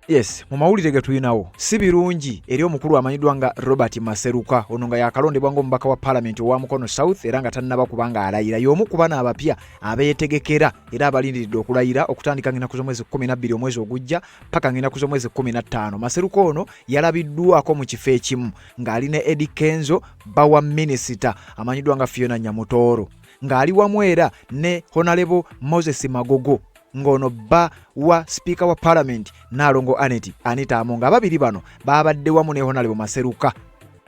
Yes, mu mawulire ge tulinawo si birungi eri omukulu amanyiddwa nga Robert Maseruka, ono nga yakalondebwa ng'omubaka wa palamenti owa Mukono South era nga tannaba kuba nga alayira. Y'omu ku bano abapya abeetegekera era abalindiridde okulayira okutandika ng'ennaku z'omwezi 12 omwezi ogujja paka ng'ennaku z'omwezi 15. Maseruka ono yalabiddwako mu kifo ekimu ng'ali ne Eddy Kenzo, bba wa minisita amanyiddwa nga Fiona Nyamutooro, ng'ali wamu era ne Honalebo Moses Magogo, ng'ono bba wa sipiika wa palamenti Nnaalongo Annet Anita Among. Ababiri bano baabadde wamu ne Honalebo Maseruka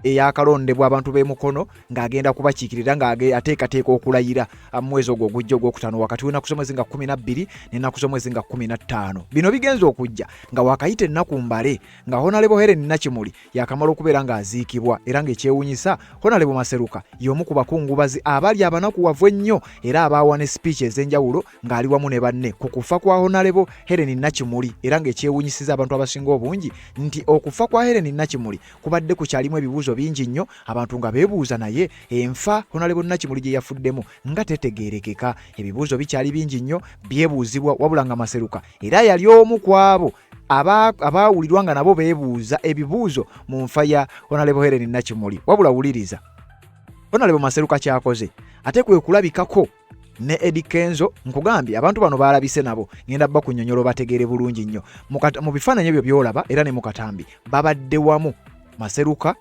eyakalondebwa abantu b'e Mukono ng'agenda kubakiikirira ng'ateekateeka okulayira mu mwezi ogwo ogujja ogwokutaano wakati w'ennaku z'omwezi nga 12 n'ennaku z'omwezi nga 15. Bino bigenze okujja nga wakayita ennaku mbale nga Honalebo Helen Nakimuli yakamala okubeera ng'aziikibwa, era ng'ekyewunyisa Honalebo Maseruka y'omu ku bakungubazi abali abanakuwavu ennyo era abaawa ne sipiiki ez'enjawulo ng'ali wamu ne banne ku kufa kwa Honalebo Helen Nakimuli, era ng'ekyewunyisiza abantu abasinga obungi nti okufa kwa Helen Nakimuli kubadde kukyalimu ebibuuzo bingi nnyo, abantu nga beebuuza naye enfa Honalebo Nakimuli gye yafuddemu nga tetegeerekeka. Ebibuuzo bikyali bingi nnyo byebuuzibwa, wabula nga Maseruka era yali omu ku abo abaawulirwa nga nabo beebuuza ebibuuzo mu nfa ya Honalebo Helen Nakimuli. Wabula wuliriza Honalebo Maseruka kyakoze ate kwe kulabikako ne Eddy Kenzo. Nkugambye abantu bano baalabise nabo, ngenda bakunyonyola obategeere bulungi nnyo. Mu bifaananyi ebyo by'olaba era ne mu katambi babadde wamu Maseruka,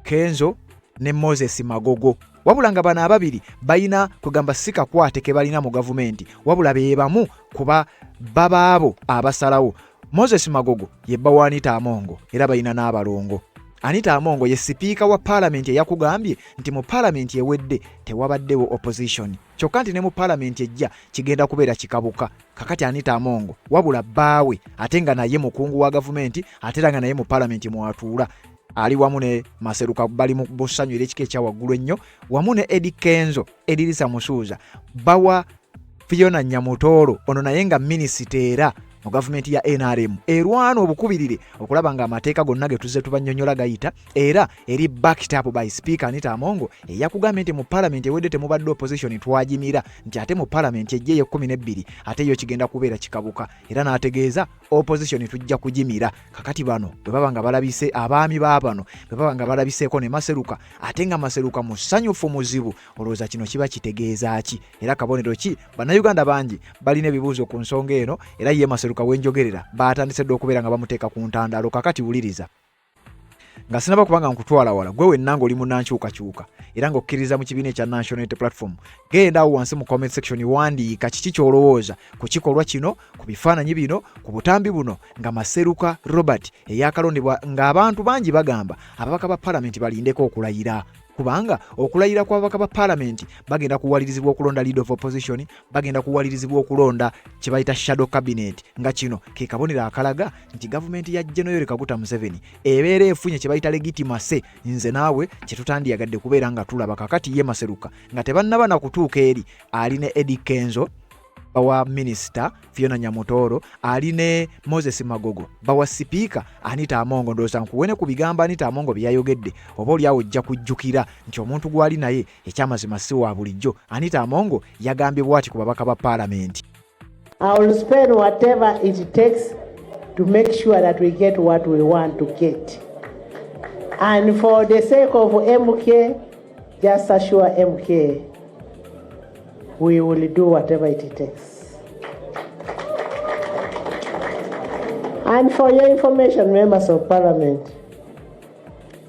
Kenzo ne Moses Magogo, wabula nga bano ababiri balina kwegamba si kakwate ke balina mu gavumenti, wabula be bamu kuba babaabo abasalawo. Moses Magogo ye bba wa Anita Amongo era balina n'abalongo. Anita Amongo ye sipiika wa paalamenti eyakugambye nti mu paalamenti ewedde tewabaddewo opposition, kyokka nti ne mu paalamenti ejja kigenda kubeera kikabuka. Kakati Anita Amongo wabula bbaawe ate nga naye mukungu wa gavumenti ate era nga naye mu paalamenti mwatuula, ali wamu ne Maseruka bali mu bussanyu era ekika ekya waggulu ennyo, wamu ne Eddy Kenzo, Edirisa Musuuza, bawa Fiona Nyamutooro, ono naye nga minisita era mu gavumenti ya NRM erwana obukubirire okulaba nga amateeka gonna ge tuzze tubannyonnyola gayita, era eri backed up by Speaker Anita Amongo eyakugambye nti mu palamenti ewedde temubadde opposition twagimira, nti ate mu palamenti ejja ey'ekkumi n'ebbiri ate yo kigenda kubeera kikabuka, era n'ategeeza opposition tujja kugimira. Kakati bano bwe baba nga balabise, abaami ba bano bwe baba nga balabiseeko ne Maseruka, ate nga Maseruka musanyufu muzibu, olowooza kino kiba kitegeeza ki era kabonero ki? Bannayuganda bangi balina ebibuuzo ku nsonga eno, era ye Maseruka wenjogerera baatandise dda okubeera nga bamuteeka ku ntandaalo. Kakati wuliriza nga sinaba kubanga nkutwala wala, gwe wenna ng'oli munnankyukakyuka era ng'okkiririza mu kibiina ekya National Unity Platform, genda awo wansi mu comment section wandiika kiki ky'olowooza ku kikolwa kino, ku bifaananyi bino, ku butambi buno nga Maseruka Robert eyakalondebwa, ng'abantu bangi bagamba ababaka ba palamenti balindeko okulayira, kubanga okulayira kw'ababaka ba palamenti bagenda kuwalirizibwa okulonda leader of opposition, bagenda kuwalirizibwa okulonda kye bayita shadow cabinet, nga kino ke kabonero akalaga nti gavumenti ya General Yoweri Kaguta Museveni ebeera efunye kye bayita legitimacy, nze naawe kye tutandiyagadde kubeera nga tulaba. Kakati ye Maseruka nga tebannaba na kutuuka eri, ali ne Eddy Kenzo bawa minisita Fiona Nyamutooro, ali ne Moses Magogo bawa sipiika Anita Amongo. Ndowooza nkuwene ku bigambo Anita Amongo bye yayogedde, oba oli awo ojja kujjukira nti omuntu gw'ali naye ekyamazima si wa bulijjo. Anita Amongo yagambye bw'ati ku babaka ba paalamenti. I will spend whatever it takes to make sure that we get what we want to get. And for the sake of MK, just assure MK we will do whatever it takes. And for your information, members of parliament,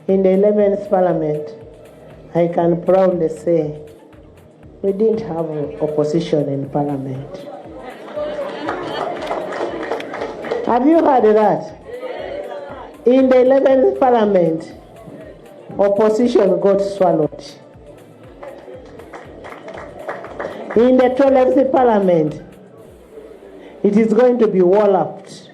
in the 11th parliament, I can proudly say we didn't have opposition in parliament. Have you heard that? In the 11th parliament, opposition got swallowed. In the 12th parliament, it is going to be walloped.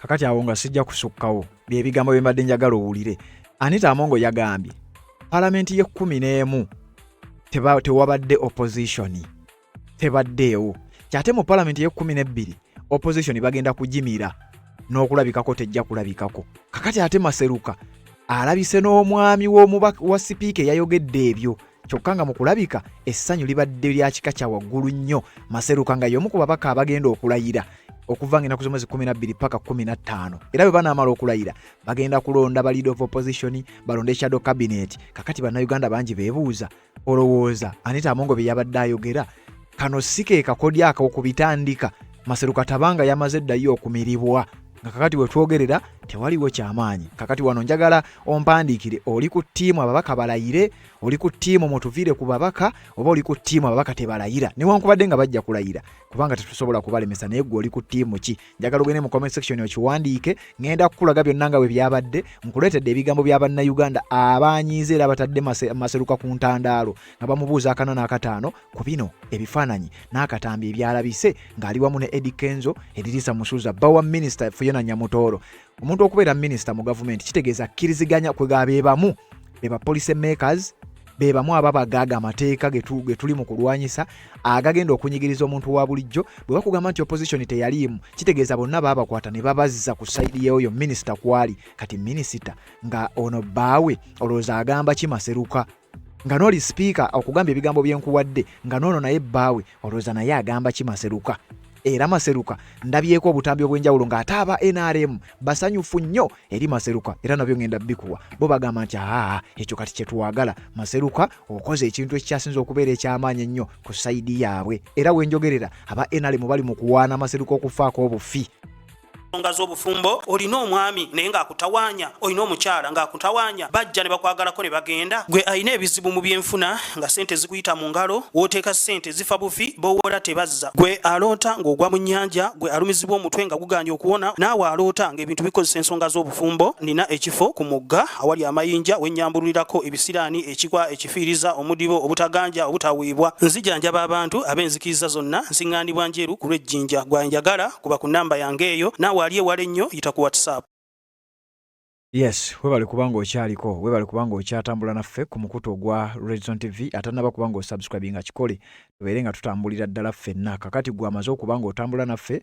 Kakati awo nga sijja kusukkawo, bye bigambo bye mbadde njagala owulire. Anita Amongo yagambye palamenti y'ekkumi n'emu tewabadde opposition, tebaddeewo, kyate mu palamenti y'ekkumi n'ebbiri opposition bagenda kugimira n'okulabikako tejja kulabikako. Kakati ate Maseruka alabise n'omwami w'omubaka wa sipiika eyayogedde ebyo, kyokka nga mu kulabika essanyu libadde lya kika kya waggulu nnyo. Maseruka nga y'omu ku babaka abagenda okulayira. okuva nga enaku z'omwezi 12 paka 15 era bwe banaamala okulayira bagenda kulonda ba leader of opposition, balonde shadow cabinet. Kakati bannayuganda bangi beebuuza, olowooza Anita Amongo bye yabadde ayogera kano si ke kakodyo ak'okubitandika? Maseruka Tabanga yamaze ddayo okumiribwa nga kakati wetwogerera tewaliwo kyamaanyi. Kakati wano njagala ompandiikire, oli ku ttiimu ababaka balayire, oli ku ttiimu mutuviire ku babaka, oba oli ku ttiimu ababaka tebalayira? Newankubadde nga bajja kulayira kubanga tetusobola kubalemesa, naye gwe oli ku ttiimu ki? Njagala ogende mu comment section okiwandiike. Ŋŋenda kukulaga byonna nga bwe byabadde. Nkuleetedde ebigambo bya bannayuganda abanyiiza era batadde Maseruka ku ntandaalo nga bamubuuza akana n'akataano ku bino ebifaananyi n'akatambi ebyalabise ng'ali wamu ne Eddy Kenzo, Edirisa Musuuza, bba wa minisita Fiona Nyamutooro. Omuntu okubeera minisita mu gavumenti kitegeeza akkiriziganya kwe gabeebamu be ba policy makers, be bamu ababagaaga amateeka ge tuli mu kulwanyisa agagenda okunyigiriza omuntu wa bulijjo. Bwe bakugamba nti opposition teyaliimu, kitegeeza bonna baabakwata ne babazza ku sayidi y'oyo minisita kwali. Kati minisita nga ono bbaawe olowooza agamba ki Maseruka? Nga n'oli sipiika okugamba ebigambo bye nkuwadde, nga n'ono naye bbaawe olowooza naye agamba ki Maseruka? Era Maseruka ndabyeko obutambi obw'enjawulo ng'ate aba NRM basanyufu nnyo eri Maseruka, era nabyo ngenda bikuwa. Bo bagamba nti aa, ekyo kati kye twagala, Maseruka okoze ekintu ekikyasinze okubeera eky'amaanyi ennyo ku sayidi yaabwe. Era wenjogerera aba NRM bali mu kuwaana Maseruka okufaako obufi. Ensonga z'obufumbo, olina omwami naye ng'akutawaanya, olina omukyala ng'akutawaanya, bajja ne bakwagalako ne bagenda. Gwe alina ebizibu mu byenfuna nga ssente zikuyita mu ngalo, w'oteeka ssente zifa bufi, b'owola tebazza. Gwe aloota ng'ogwa mu nnyanja, gwe alumizibwa omutwe nga gugaanye okuwona, naawe aloota ng'ebintu bikozesa ensonga z'obufumbo, nnina ekifo ku mugga awali amayinja we nnyambululirako ebisiraani, ekikwa, ekifiiriza, omudibo, obutaganja, obutaweebwa. Nzijanjaba abantu ab'enzikiriza zonna, nsiŋŋaanibwa Njeru ku lw'e Jinja. Gwe anjagala kuba ku nnamba yange eyo, naawe ali ewala ennyo yita ku WhatsApp. Yes, webale kubanga okyaliko, webale kubanga okyatambula naffe ku mukutu ogwa Redson TV. Atanaba kubanga osubscribinga kikole, tubeere nga tutambulira ddala ffenna. Kakati gwe amaze okuba nga otambula naffe,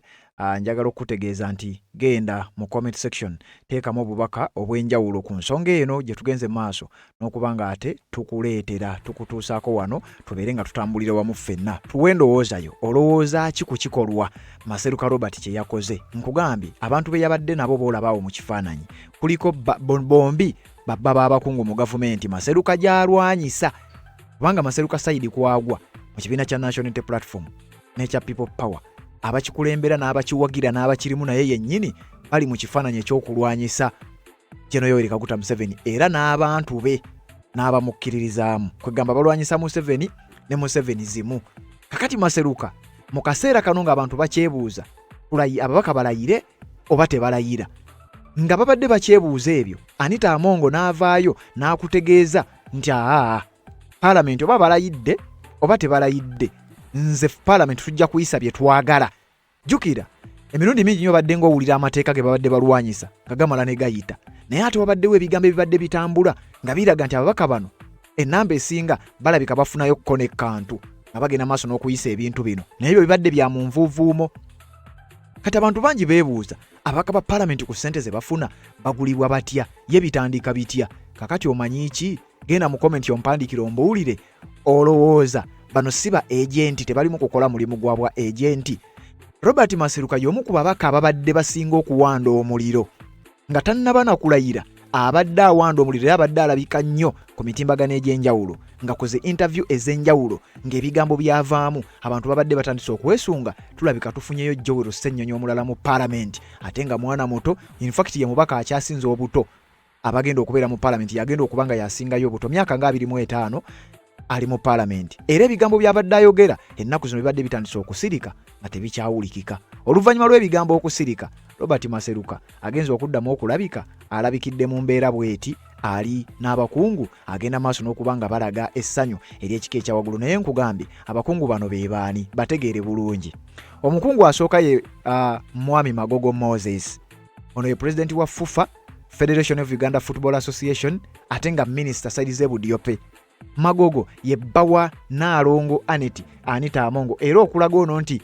njagala okukutegeeza nti genda mu comment section, teekamu obubaka obw'enjawulo ku nsonga eno gye tugenze maaso n'okuba nga ate tukuleetera, tukutuusaako wano, tubeere nga tutambulira wamu ffenna. Tuwe endowooza yo, olowooza ki ku kikolwa Maseruka Robert kye yakoze? Nkugambye abantu be yabadde nabo boolaba awo mu kifaananyi kuliko bombi babba b'abakungu mu gavumenti Maseruka gy'alwanyisa, kubanga Maseruka sayidi kwagwa mu kibiina kya National Unity Platform n'ekya People Power, abakikulembera n'abakiwagira n'abakirimu naye yennyini bali mu kifaananyi eky'okulwanyisa General Yoweri Kaguta Museveni era n'abantu be n'abamukkiririzaamu, kwegamba balwanyisa Museveni ne Museveni zimu. Kakati Maseruka mu kaseera kano ng'abantu bakyebuuza ababaka balayire oba tebalayira, nga babadde bakyebuuza ebyo, Anita Amongo n'avaayo n'akutegeeza nti aa, paalamenti oba balayidde oba tebalayidde, nze paalamenti tujja kuyisa bye twagala. Jjukira emirundi mingi nnyo obadde ng'owulira amateeka ge babadde balwanyisa nga gamala ne gayita, naye ate wabaddewo ebigambo ebibadde bitambula nga biraga nti ababaka bano ennamba esinga balabika bafunayo kko n'ekkantu nga bagenda maaso n'okuyisa ebintu bino, naye ebyo bibadde bya mu nvuuvuumo. Kati abantu bangi beebuuza ababaka ba palamenti ku ssente ze bafuna bagulibwa batya, ye bitandika bitya? Kakati omanyi ki? Genda mu komenti ompandiikire ombuulire, olowooza bano si ba ejenti, tebalimu kukola mulimu gwa bwa ejenti? Robert Maseruka y'omu ku babaka ababadde basinga okuwanda omuliro nga tannaba na kulayira. Abadde awanda omuliro era abadde alabika nnyo ku mitimbagano egy'enjawulo nga koze interview ez'enjawulo ng'ebigambo byavaamu abantu babadde batandise okwesunga, tulabika tufunyeyo Joel Ssennyonyi omulala mu palamenti, ate nga mwana muto. In fact ye mubaka akyasinze obuto abagenda okubeera mu palamenti, yagenda okuba nga yasingayo obuto, myaka nga 25 ali mu palamenti, era ebigambo byabadde ayogera ennaku zino bibadde bitandise okusirika nga tebikyawulikika. Oluvannyuma lw'ebigambo okusirika, Robert Maseruka agenze okuddamu okulabika, alabikidde mu mbeera bw'eti, ali n'abakungu, agenda maaso n'okuba nga balaga essanyu ery'ekika ekya waggulu. Naye nkugambye abakungu bano be baani, bategeere bulungi. Omukungu asooka ye Mwami Magogo Moses, ono ye pulezidenti wa FUFA, Federation of Uganda Football Association, ate nga minisita saidi z'e Budiope. Magogo ye bba wa Nnaalongo Annet Anita Amongo, era okulaga ono nti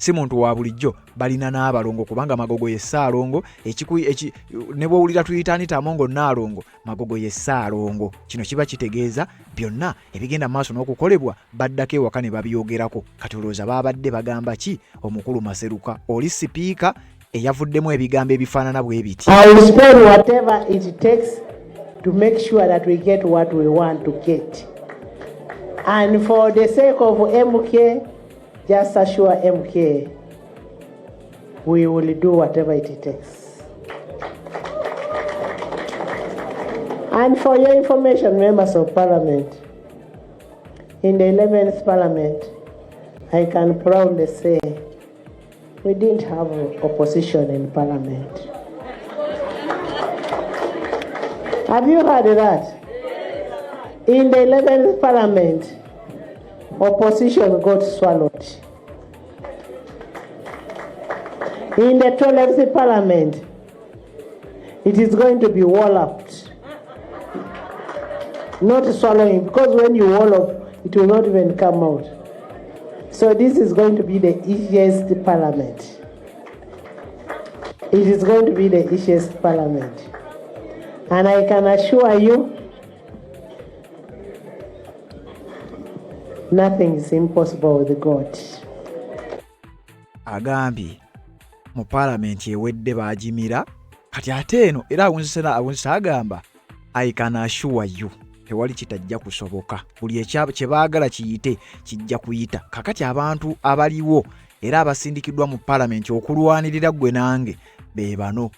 Si muntu wa bulijjo, balina n'abalongo, kubanga Magogo ye Ssaalongo. Ne bw'owulira tuyita Anita Amongo Nnaalongo, Magogo ye Ssaalongo. Kino kiba kitegeeza byonna ebigenda mu maaso n'okukolebwa baddako ewaka ne babyogerako. Kati olowooza baabadde bagamba ki omukulu Maseruka oli sipiika eyavuddemu ebigambo ebifaanana bwe biti? I will spend whatever it takes to make sure that we get what we want to get. And for the sake of MK, just assure MK we will do whatever it takes. And for your information, members of parliament, in the 11th parliament, I can proudly say we didn't have opposition in parliament. Have you heard that? In the 11th parliament, opposition got swallowed. In the 12th parliament, it is going to be walloped. Not swallowing, because when you wallop, it will not even come out. So this is going to be the easiest parliament. It is going to be the easiest parliament. And I can assure you, nothing is impossible with God. Agambye mu paalamenti ewedde baagimira, kati ate eno era awunzise agamba, "I can assure you," tewali kitajja kusoboka, buli kye baagala kiyite kijja kuyita. Kakati abantu abaliwo era abasindikiddwa mu paalamenti okulwanirira ggwe nange be bano,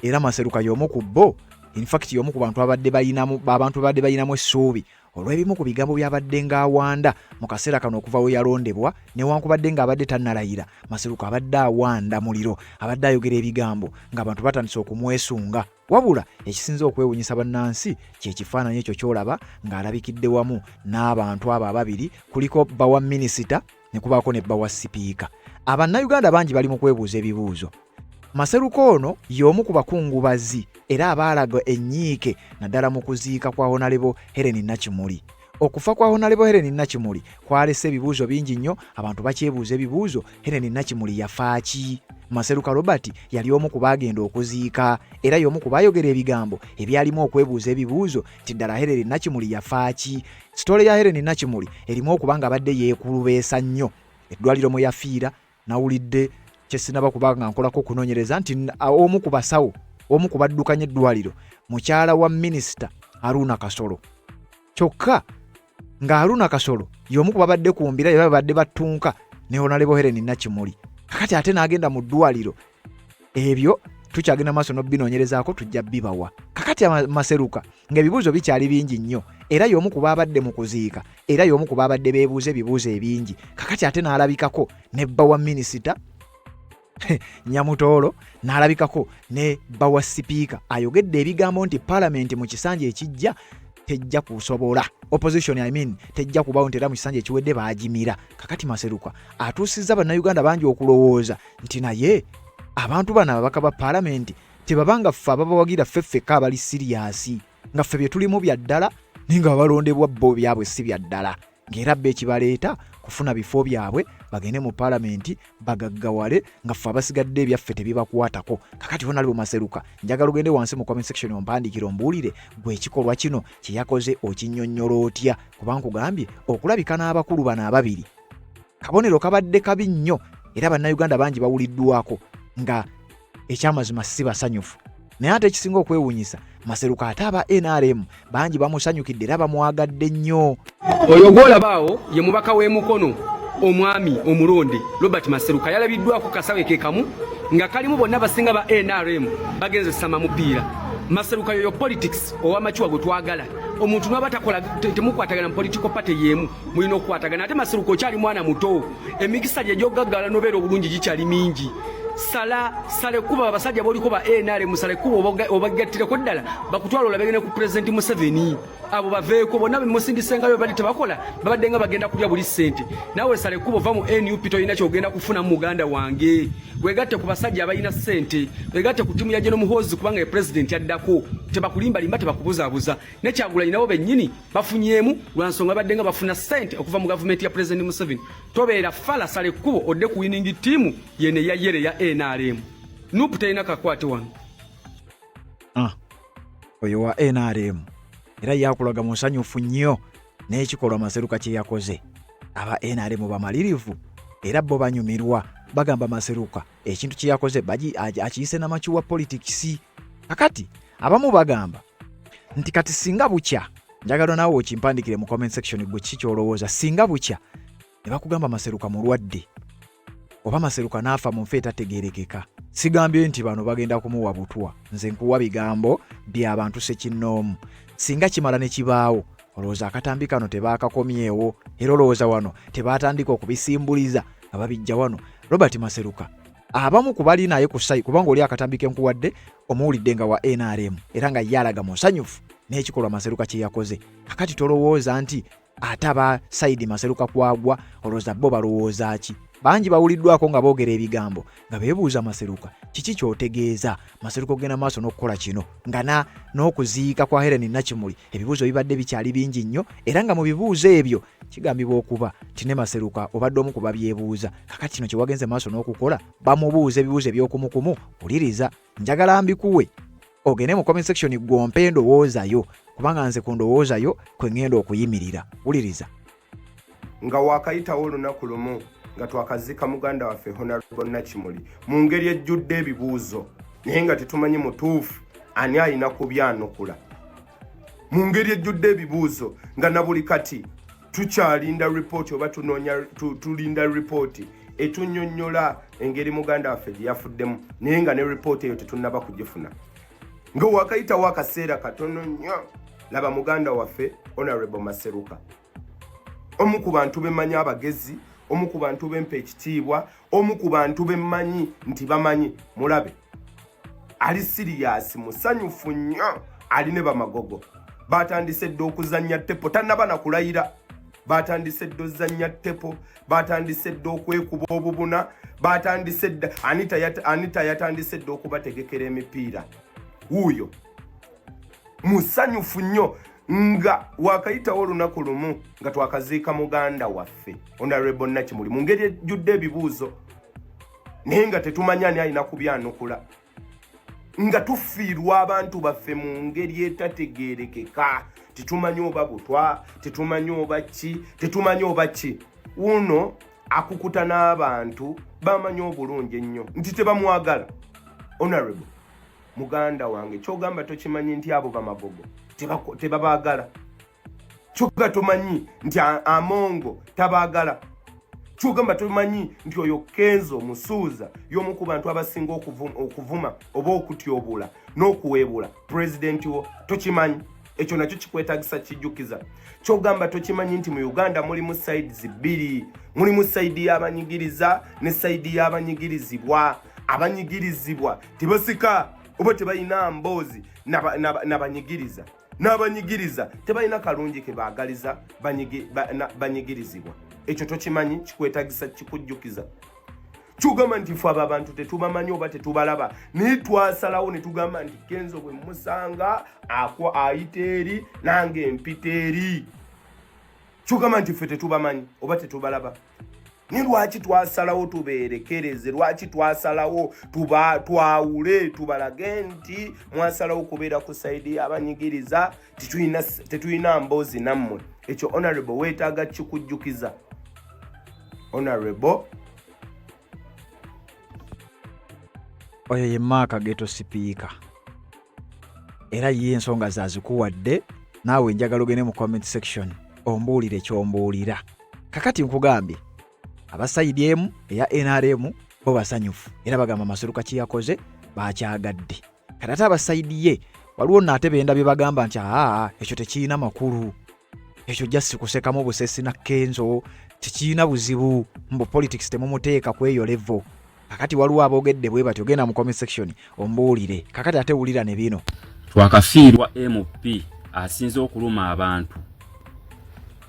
era Maseruka y'omu ku bo. In fact, y'omu ku bantu abadde balinamu, abantu babadde balinamu essuubi olw'ebimu ku bigambo by'abadde ng'awanda mu kaseera kano okuva we yalondebwa. Newankubadde ng'abadde tannalayira, Maseruka abadde awanda muliro, abadde ayogera ebigambo ng'abantu batandise okumwesunga. Wabula ekisinze okwewunyisa bannansi kyekifaananyi ekyo ky'olaba ng'alabikidde wamu n'abantu abo ababiri, kuliko bba wa minisita ne kubaako ne bba wa sipiika. Abannayuganda bangi bali mu kwebuuza ebibuuzo. Maseruka ono y'omu ku bakungubazi era abaalaga ennyiike naddala mu kuziika kwa Honorable Helen Nakimuli. Okufa kwa Honorable Helen Nakimuli kwalese ebibuuzo bingi nnyo, abantu bakyebuuza ebibuuzo: Helen Nakimuli yafa ki? Maseruka Robert yali omu ku baagenda okuziika era y'omu ku baayogera ebigambo ebyalimu okwebuuza ebibuuzo nti ddala Helen Nakimuli yafa ki? Story ya Helen Nakimuli erimu okuba nga abadde yeekulubeesa nnyo eddwaliro mwe yafiira. Nawulidde kyesinaba kuba nga nkolako okunoonyereza nti omu ku basawo, omu ku baddukanya eddwaliro, mukyala wa minisita Haruna Kasolo, kyokka nga Haruna Kasolo y'omu ku babadde ku mbira era babadde battunka ne Honorable Helen Nakimuli, kakati ate n'agenda mu ddwaliro. Ebyo tukyagenda maaso n'obinoonyerezaako, tujja bibawa. Kakati Maseruka ng'ebibuuzo bikyali bingi nnyo, era y'omu ku baabadde mu kuziika, era y'omu ku baabadde beebuuza ebibuuzo ebingi, kakati ate n'alabikako ne bba wa minisita Nyamutoolo, n'alabikako ne bba wa sipiika, ayogedde ebigambo nti paalamenti mu kisanja ekijja tejja kusobola, opposition, I mean, tejja kubawo, nti era mu kisanja ekiwedde baagimira. Kakati Maseruka atuusizza Bannayuganda bangi okulowooza nti naye abantu bano ababaka ba paalamenti tebabanga ffe ababawagira ffe ffekka abali serious, nga ffe bye tulimu bya ddala, naye nga babalondebwa bo byabwe si bya ddala, ng'era bo ekibaleeta kufuna bifo byabwe bagende mu paalamenti bagaggawale, nga ffe abasigadde ebyaffe tebibakwatako. Kakati Honorable Maseruka, njagala ogende wansi mu comment section ompandiikire, ombuulire gwe ekikolwa kino kye yakoze okinnyonnyola otya, kuba nkugambye okulabika n'abakulu bano ababiri kabonero kabadde kabi nnyo, era Bannayuganda bangi bawuliddwako nga ekyamazima si basanyufu. Naye ate ekisinga okwewuunyisa, Maseruka ate aba NRM bangi bamusanyukidde era bamwagadde nnyo. Oyo gwolaba awo ye mubaka w'eMukono, omwami omulonde Robert Maseruka. Yalabiddwako kasawe ke kamu nga kalimu bonna basinga ba NRM bagenze sama mupiira. Maseruka yoyo politics owamakiwa gwe twagala. Omuntu nwaba takola, temukwatagana mu political party yemu, mulina okukwatagana. Ate Maseruka okyali mwana muto, emikisa gye gyogaggala nobeera obulungi gikyali mingi. Sala sala ekkubo, abasajja boliko ba NRM, sala ekkubo obagattireko ddala bakutwala olabegene ku Pulezidenti Museveni. Abo baveeko bonna bemusindisengayo bali tebakola, babadde nga bagenda kulya buli ssente. Naawe sala ekkubo, va mu NUP, tolina kyogenda kufuna muganda wange. Wegatte ku basajja abalina ssente, wegatte ku ttiimu ya General Muhoozi kubanga ye pulezidenti addako. Tebakulimbalimba, tebakubuzaabuza. Ne Kyagulanyi nabo bennyini bafunyeemu lwa nsonga babadde nga bafuna ssente okuva mu gavumenti ya Pulezidenti Museveni. Tobeera fala, sala ekkubo odde ku winning ttiimu yene eya yere ya NRM. NUP terina kakwate wano. Oyo wa NRM era yakulaga musanyufu nnyo n'ekikolwa Maseruka kye yakoze. Aba NRM bamalirivu era bo banyumirwa, bagamba Maseruka ekintu kye yakoze akiyise na mature politics. Kakati abamu bagamba nti kati singa bukya, njagala naawe okimpandikire mu comment section, gwe kiki ky'olowooza singa bukya ne bakugamba Maseruka mulwadde oba Maseruka n'afa mu nfa etategeerekeka? Sigambye nti bano bagenda kumuwa butwa, nze nkuwa bigambo by'abantu ssekinnoomu. Singa kimala ne kibaawo, olowooza akatambi kano tebaakakomyewo? Era olowooza wano tebaatandika okubisimbuliza nga babijja wano? Robert Maseruka, abamu ku bali naye ku sayi, kubanga oli akatambi ke nkuwadde omuwulidde nga wa NRM era nga ye alaga musanyufu n'ekikolwa Maseruka kye yakoze. Kakati tolowooza nti ate aba sayidi Maseruka kwagwa, olowooza bo balowooza ki? Bangi bawuliddwako nga boogera ebigambo nga beebuuza Maseruka kiki ky'otegeeza, Maseruka ogenda maaso n'okukola kino nga n'okuziika kwa Helen Nakimuli ebibuuzo bibadde bikyali bingi nnyo, era nga mu bibuuzo ebyo kigambibwa okuba nti ne Maseruka obadde omu ku babyebuuza. Kakati kino kye wagenze maaso n'okukola, bamubuuza ebibuuzo eby'okumukumu. Wuliriza, njagala mbikuwe ogende mu comment section gwompe endowoozayo, kubanga nze ku ndowoozayo kwe ŋŋenda okuyimirira. Wuliriza. Nga wakayitawo olunaku lumu nga twakaziika muganda waffe Honorable Nakimuli mu ngeri ejjudde ebibuuzo, naye nga tetumanyi mutuufu ani alina kubyanukula, mu ngeri ejjudde ebibuuzo nga na buli kati tukyalinda ripooti oba tunoonya tulinda ripooti etunnyonnyola engeri muganda waffe gye yafuddemu, naye nga ne ripooti eyo tetunnaba kugifuna. Nga wakayitawo akaseera katono nnyo, laba muganda waffe Honorable Maseruka, omu ku bantu bemmanyi abagezi, omu ku bantu bempa ekitiibwa, omu ku bantu bemmanyi nti bamanyi, mulabe ali siriyasi, musanyufu nnyo, ali ne bamagogo batandise dda okuzannya tepo, tannaba na kulayira, batandise dda ozannya tepo, batandise dda okwekuba obubuna, batandise dda. Anita yatandise dda okubategekera emipiira. Wuuyo musanyufu nnyo nga wakayitawo olunaku lumu nga twakaziika muganda waffe Honorable Nakimuli mu ngeri ejjudde ebibuuzo, naye nga tetumanyi ani alina kubyanukula, nga tufiirwa abantu baffe mu ngeri etategeerekeka, tetumanyi oba butwa, tetumanyi oba ki, tetumanyi oba ki. Wuno akukuta n'abantu bamanyi obulungi ennyo nti tebamwagala. Honorable muganda wange, kyogamba tokimanyi nti abo bamagogo tebabaagala? Kyogamba tomanyi nti Amongo tabaagala? Kyogamba tomanyi nti oyo Kenzo Musuuza y'omu ku bantu abasinga okuvuma oba okutyobula n'okuweebula pulezidenti wo? Tokimanyi? Ekyo nakyo kikwetagisa kijjukiza. Kyogamba tokimanyi nti mu Uganda mulimu sides bbiri, mulimu sayidi y'abanyigiriza ne sayidi y'abanyigirizibwa? Abanyigirizibwa tebasika oba tebalina mboozi nabanyigiriza, n'abanyigiriza tebalina kalungi ke baagaliza banyigirizibwa. Ekyo tokimanyi? Kikwetagisa kikujjukiza. Kyogamba nti ffe abo abantu tetubamanyi oba tetubalaba, naye twasalawo ne tugamba nti Kenzo bwe musanga akwa ayita eri, nange mpita eri. Kyogamba nti ffe tetubamanyi oba tetubalaba, naye lwaki twasalawo tubeerekereze? Lwaki twasalawo twawule, tubalage nti mwasalawo kubeera ku sayidi y'abanyigiriza, tetulina mboozi nammwe? Ekyo Honorable weetaaga kikujjukiza, Honorable. Oyo ye Maaka Geto Sipiika, era ye ensonga zazikuwadde. Naawe njagala ogende mu comment section ombuulire kyombuulira. Kakati nkugambye abasayidi emu eya NRM bo basanyufu era bagamba Maseruka kye yakoze bakyagadde. Kati ate abasayidi ye waliwo naate benda bye bagamba nti aa, ekyo tekirina makulu, ekyo just kusekamu busesi na Kenzo, tekirina buzibu, mbu politics temumuteeka ku eyo level. Kakati waliwo aboogedde bwe batyo, genda mu comment section ombuulire. Kakati ate wulira ne bino. Twakafiirwa MP asinze okuluma abantu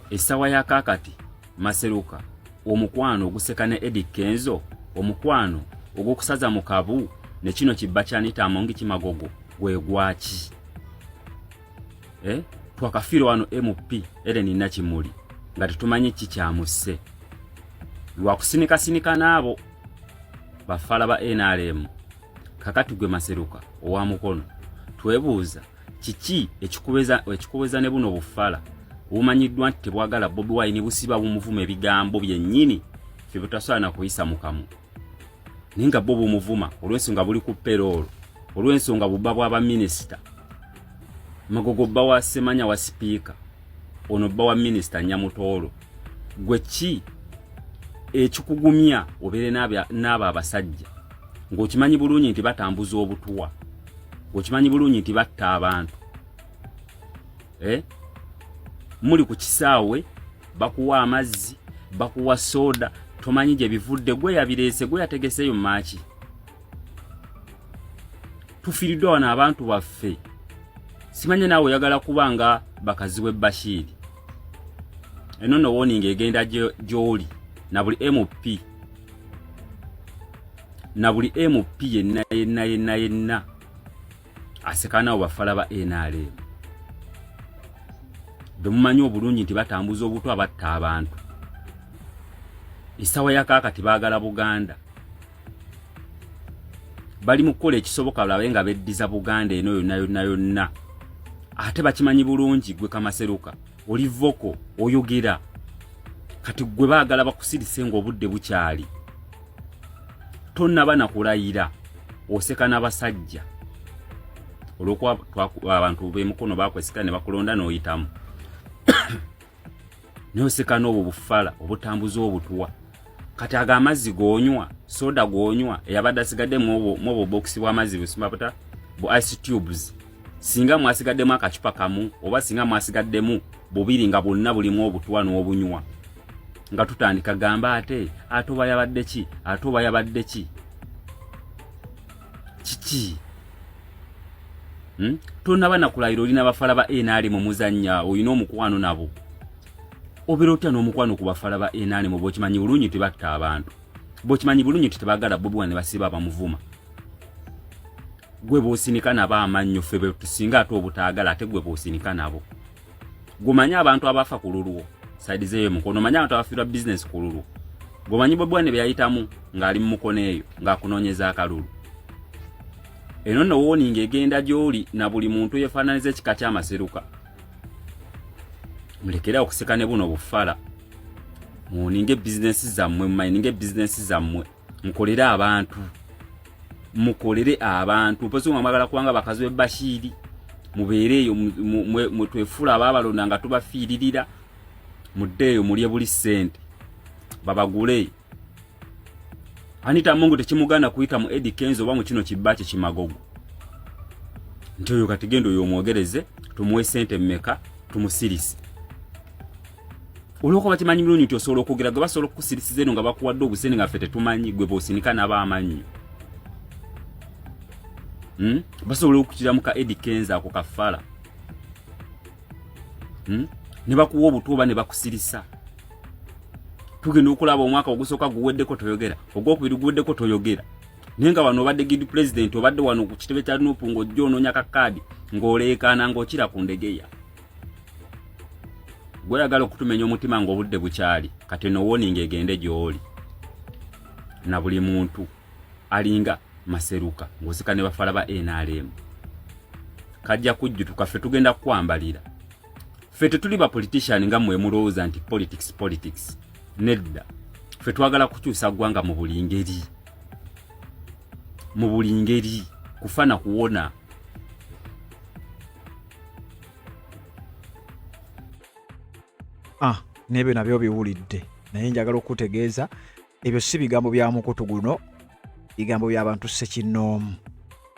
essawa ya kaakati Maseruka, omukwano oguseka ne Eddy Kenzo, omukwano ogw'okusaza mu kabu ne kino kibba kya Anita Amongi Kimagogo gwe gwaki? Eh, twakafiirwa wano MP Ellen Nakimuli nga tetumanyi ki kyamusse lwa kusinikasinika n'abo bafala ba NRM. Kakati gwe Maseruka owa Mukono, twebuuza kiki ekikubeza ne buno bufala obumanyiddwa nti tebwagala Bobi Wine, busiba bumuvuma ebigambo byennyini ffe butasobola na kuyisa mu kamwa, naye nga bo bumuvuma olw'ensonga buli ku peroolo, olw'ensonga bubba bwa baminisita. Magogo bba wa Semanya wa sipiika, ono bba wa minisita Nyamutoolo. Gwe ki ekikugumya obeere n'abo abasajja ng'okimanyi bulungi nti batambuza obutuwa, ng'okimanyi bulungi nti batta abantu? Eh? Muli ku kisaawe, bakuwa amazzi, bakuwa soda, tomanyi gye bivudde, gwe yabireese, gwe yategeseeyo maaki. Tufiiriddwa wano abantu baffe. Simanye naawe oyagala kuba nga bakazi we Bashiiri. Eno no warning egenda gy'oli na buli MP, na buli MP yenna yenna yenna yenna asekanawo bafala ba NRM bemumanyi obulungi nti batambuza obutwa, batta abantu. Essaawa ya kaakati baagala Buganda, bali mu kukola ekisoboka balabe nga beddiza Buganda eno yonna yonna yonna, ate bakimanyi bulungi gwe Kamaseruka oli voko oyogera. Kati gwe baagala bakusirise ng'obudde bukyali, tonnaba na kulayira, oseka n'abasajja olwokuba abantu b'emukono bakwesika ne bakulonda n'oyitamu, naye oseka n'obwo bufala obutambuza obutuwa. Kati ago amazzi g'onywa, soda g'onywa eyabadde asigadde mwobwo bokisi bw'amazzi busimabuta bu ice tubes, singa mwasigaddemu akacupa kamu oba singa mwasigaddemu bubiri nga bwonna bulimu obutwa n'obunywa, nga tutandika gamba ate ate oba yabadde ki, ate oba yabadde ki, kiki? Tonaba nakulayira, olina bafala ba NRM muzannya, olina omukwano nabo. Obeera otya n'omukwano ku bafala ba NRM bw'okimanyi bulungi nti batta abantu, bw'okimanyi bulungi nti tebagala Bobi Wine, basiba abamuvuma? Gwe bw'osinika nabo amannyo, ffe be tusinga ate obutaagala, ate gwe bw'osinika nabo. Gwemanyi abantu abafa ku lulwo side zeeyo Mukono, omanyi abantu abafiirwa bizinesi ku lulwo, gwemanyi Bobi Wine bye yayitamu ng'ali mu Mukono eyo ng'akunoonyeza akalulu. Eno nno warning egenda gy'oli na buli muntu yefaananiza ekika ky'Amaseruka. Mulekere okuseka ne buno bufala, muwoninge bizinesi zammwe, mumayininge bizinesi zammwe, mukolere abantu, mukolere abantu. Mpozi nga mwagala kubanga bakazi be Bashiiri, mubeere eyo mwetwefuula abaabalonda nga tubafiiririra, muddeeyo mulye buli ssente babagule. Anita Mungu tekimuganda kuyita mu Eddy Kenzo oba mu kino kibba kye Kimagogo nti oyo kati genda oyo omwogereze, tumuwe ssente mmeka tumusirise, olwokuba bakimanyi bulungi nti osobola okwogera. Gwe basobola okukusirisiza eno nga bakuwadde obusente nga ffe tetumanyi. Gwe bosinika nabo amannyo, Basobola okukira mu ka Eddy Kenzo ako kafala, Ne bakuwa obutwa oba ne bakusirisa. Tugenda okulaba omwaka ogusooka guweddeko toyogera, ogwokubiri guweddeko toyogera, naye nga wano obadde gidi president, obadde wano ku kitebe kya Nupu ng'ojja onoonya ka kaadi, ng'oleekaana ng'okira ku ndegeya. Gweyagala okutumenya omutima ng'obudde bukyali. Kati eno warning egende gy'oli na buli muntu alinga Maseruka ng'oseka ne bafala ba NRM. Kajja kujjutuka, ffe tugenda kukwambalira. Ffe tetuli ba politician nga mmwe mulowooza nti politics politics. Nedda, ffe twagala kukyusa ggwanga mu buli ngeri, mu buli ngeri, kufa na kuwona. Ah, n'ebyo nabyo biwulidde, naye njagala okukutegeeza ebyo si bigambo bya mukutu guno, bigambo by'abantu ssekinnoomu.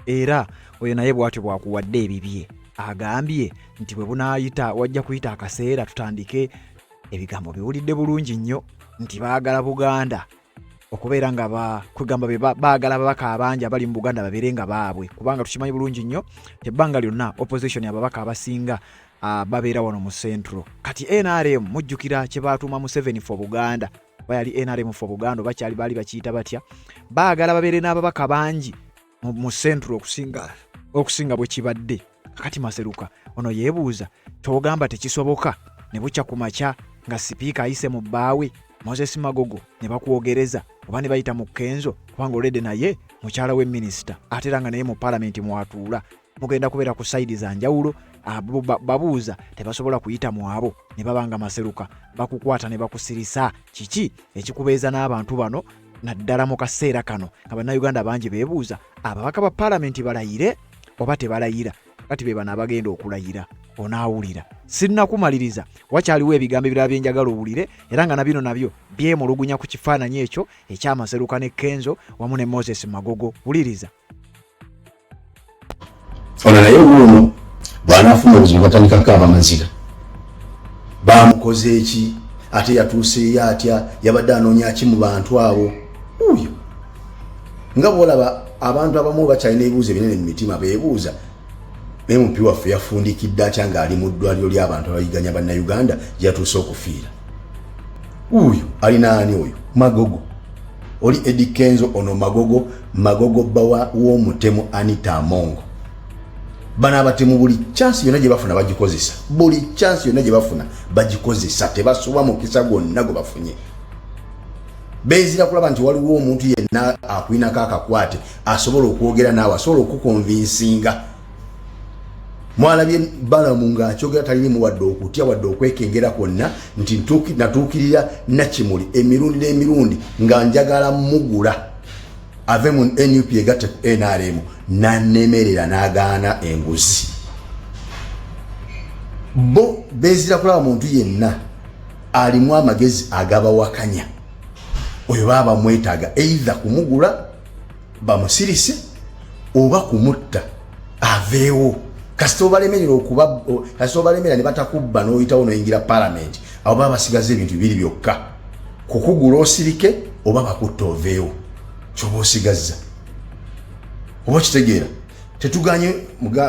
Era oyo naye bw'atyo bw'akuwadde ebibye, agambye nti bwe bunaayita wajja kuyita akaseera tutandike ebigambo. Biwulidde bulungi nnyo nti baagala Buganda. Okubeera nga kwegamba be baagala ababaka abangi abali mu Buganda babeere nga baabwe, kubanga tukimanyi bulungi nnyo ebbanga lyonna opposition ababaka abasinga babeera wano mu Central. Kati NRM mujjukira kye baatuuma Museveni for Buganda, oba yali NRM for Buganda oba kyali baali bakiyita batya, baagala babeere n'ababaka bangi mu Central okusinga bwe kibadde. Kakati Maseruka ono yeebuuza, ky'ogamba tekisoboka ne bukya ku makya nga sipiika ayise mu bbaawe Moses Magogo ne bakwogereza oba ne bayita mu Kenzo, kubanga olwedde naye mukyala we minisita ate era nga naye mu palamenti mwatuula, mugenda kubeera ku sayidi za njawulo. Babuuza tebasobola kuyita mu abo ne baba nga Maseruka bakukwata ne bakusirisa. Kiki ekikubeeza n'abantu bano, naddala mu kaseera kano nga Bannayuganda bangi beebuuza ababaka ba palamenti balayire oba tebalayira? Kati be bano abagenda okulayira. Onaawulira sinnakumaliriza, wakyaliwo ebigambo ebirala bye njagala owulire, era nga na bino nabyo byemulugunya ku kifaananyi ekyo eky'Amaseruka ne Kenzo wamu ne Moses Magogo. Wuliriza. Ono naye wuuno bw'anaafuna obuzibu batandikako abamazira bamukoze eki, ate yatuuseeyo atya, yabadde anoonya ki mu bantu abo? Wuuyo nga bwolaba abantu abamu bakyalina ebibuuzo ebinene mu mitima, beebuuza MP waffe yafundikidde atya ng'ali mu ddwaliro ly'abantu abayiganya Bannayuganda gye yatuuse okufiira. Wuuyo alina ani oyo Magogo, oli Eddy Kenzo, ono Magogo. Magogo bba w'omutemu Anita Amongo. Bano abatemu buli chansi yonna gye bafuna bagikozesa, buli chansi yonna gye bafuna bagikozesa, tebasubwa mukisa gwonna gwe bafunye. Beezira kulaba nti waliwo omuntu yenna akulinako akakwate asobola okwogera naawe, asobola okukonvinsinga. Mwalabye Balamu ng'akyogera, talirimu wadde okutya wadde okwekengera kwonna nti natuukirira Nakimuli emirundi n'emirundi nga njagala mugula ave mu NUP egatte ku NRM, nanemerera n'agaana enguzi. Bo beezira kulaba muntu yenna alimu amagezi agabawakanya, oyo baba bamwetaaga either kumugula bamusirise oba kumutta aveewo. Kasita obalemerera okuba, kasita obalemera ne batakubba n'oyitawo n'oyingira palamenti, abo baba basigaza ebintu bibiri byokka: kukugula osirike oba bakutta oveewo. Kyoba osigazza oba okitegeera. Tetuganye,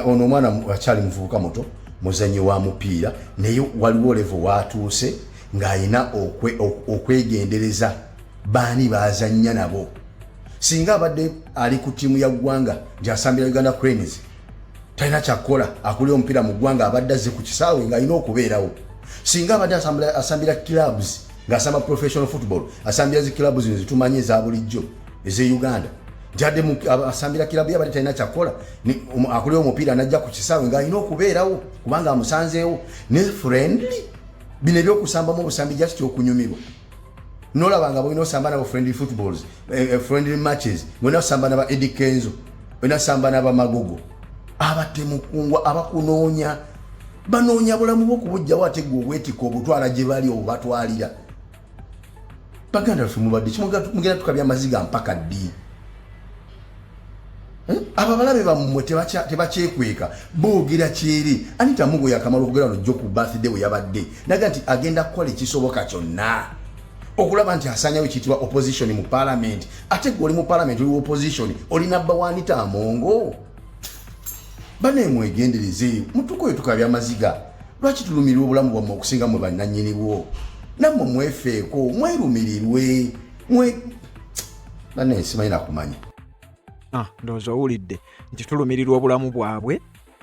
ono omwana akyali muvubuka muto, muzanyi wa mupiira, naye waliwo level watuuse ng'alina okwegendereza baani bazannya nabo. Singa abadde ali ku ttiimu ya ggwanga nti asambira Uganda Cranes, talina kyakukola, akulira omupiira mu ggwanga abadde azze ku kisaawe ng'alina okubeerawo. Singa abadde asambira clubs, ng'asamba professional football, asambira zi clubs zino zitumanyi eza bulijjo ez'e Uganda, nti adde asambira club ye, abadde talina kyakukola, akulira omupiira n'ajja ku kisaawe ng'alina okubeerawo kubanga amusanzeewo. Ne friendly bino ebyokusambamu obusambi just okunyumirwa, nolaba nga bolina osamba nabo friendly footballs, friendly matches, ngolina osamba naba Eddy Kenzo, olina osamba nabamagogo abatemukungwa abakunoonya, banoonya bulamu bwo kubujjawo, ate gwe obwetika obutwala gye bali obubatwalira. Baganda baffe, mubadde mugenda tukabya amaziga mpaka ddi? Abo abalabe bammwe tebakyekweka, boogera kyeri. Anita Mugo yakamala okugera nojjo ku birthday we yabadde naga nti agenda kukola ekisoboka kyonna okulaba nti asanyawo ekiyitibwa opposition mu parliament. Ate gwe oli mu parliament, oli opposition, oli nabba wa Anita Amongo. Bane mwegendereze, mutukoye tukabya amaziga. Lwaki tulumirirwa obulamu bwammwe okusinga mwe bannannyini bwo? Nammwe mwefeeko, mwerumirirwe mwe. Bane simanyi nakumanya. Ndowooza owulidde nti tulumirirwa obulamu bwabwe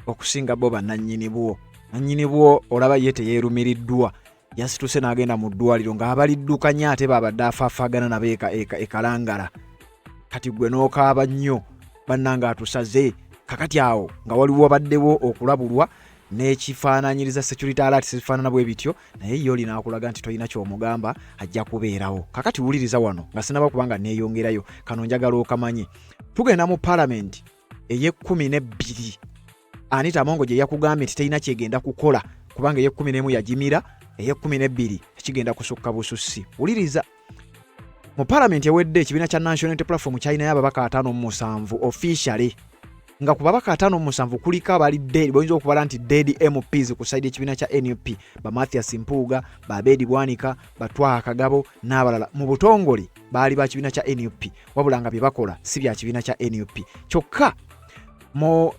okusinga bo bannannyini bwo. Nannyini bwo olaba ye teyeerumiriddwa, yasituse n'agenda mu ddwaliro ng'abaliddukanya, ate babadde afaafaagana nabo ekalangala. Kati gwe n'okaaba nnyo, bannange atusaze. Kakati awo nga waliwo wabaddewo okulabulwa n'ekifaananyiriza security alert sifaanana bwe bityo, naye ye olina akulaga nti tolina ky'omugamba, ajja kubeerawo. Kakati wuliriza wano nga sinaba kubanga neeyongerayo, kano njagala okamanye. Tugenda mu palamenti ey'e12 Anita Amongo gye yakugambye nti terina kyegenda kukola, kubanga ey'e11 yagimira, ey'e12 ekigenda kusukka bususi. Wuliriza, mu palamenti ewedde ekibiina kya National Unity Platform kyalinayo ababaka 57 officially. Nga ku babaka 57 kuliko abali dead, boyinza okubala nti dead MPs ku side ekibiina kya NUP, ba Mathias Mpuuga, ba Abedi Bwanika, ba Twaha Kagabo n'abalala. Mu butongole baali ba kibiina kya NUP, wabula nga bye bakola si bya kibiina kya NUP. Kyokka mu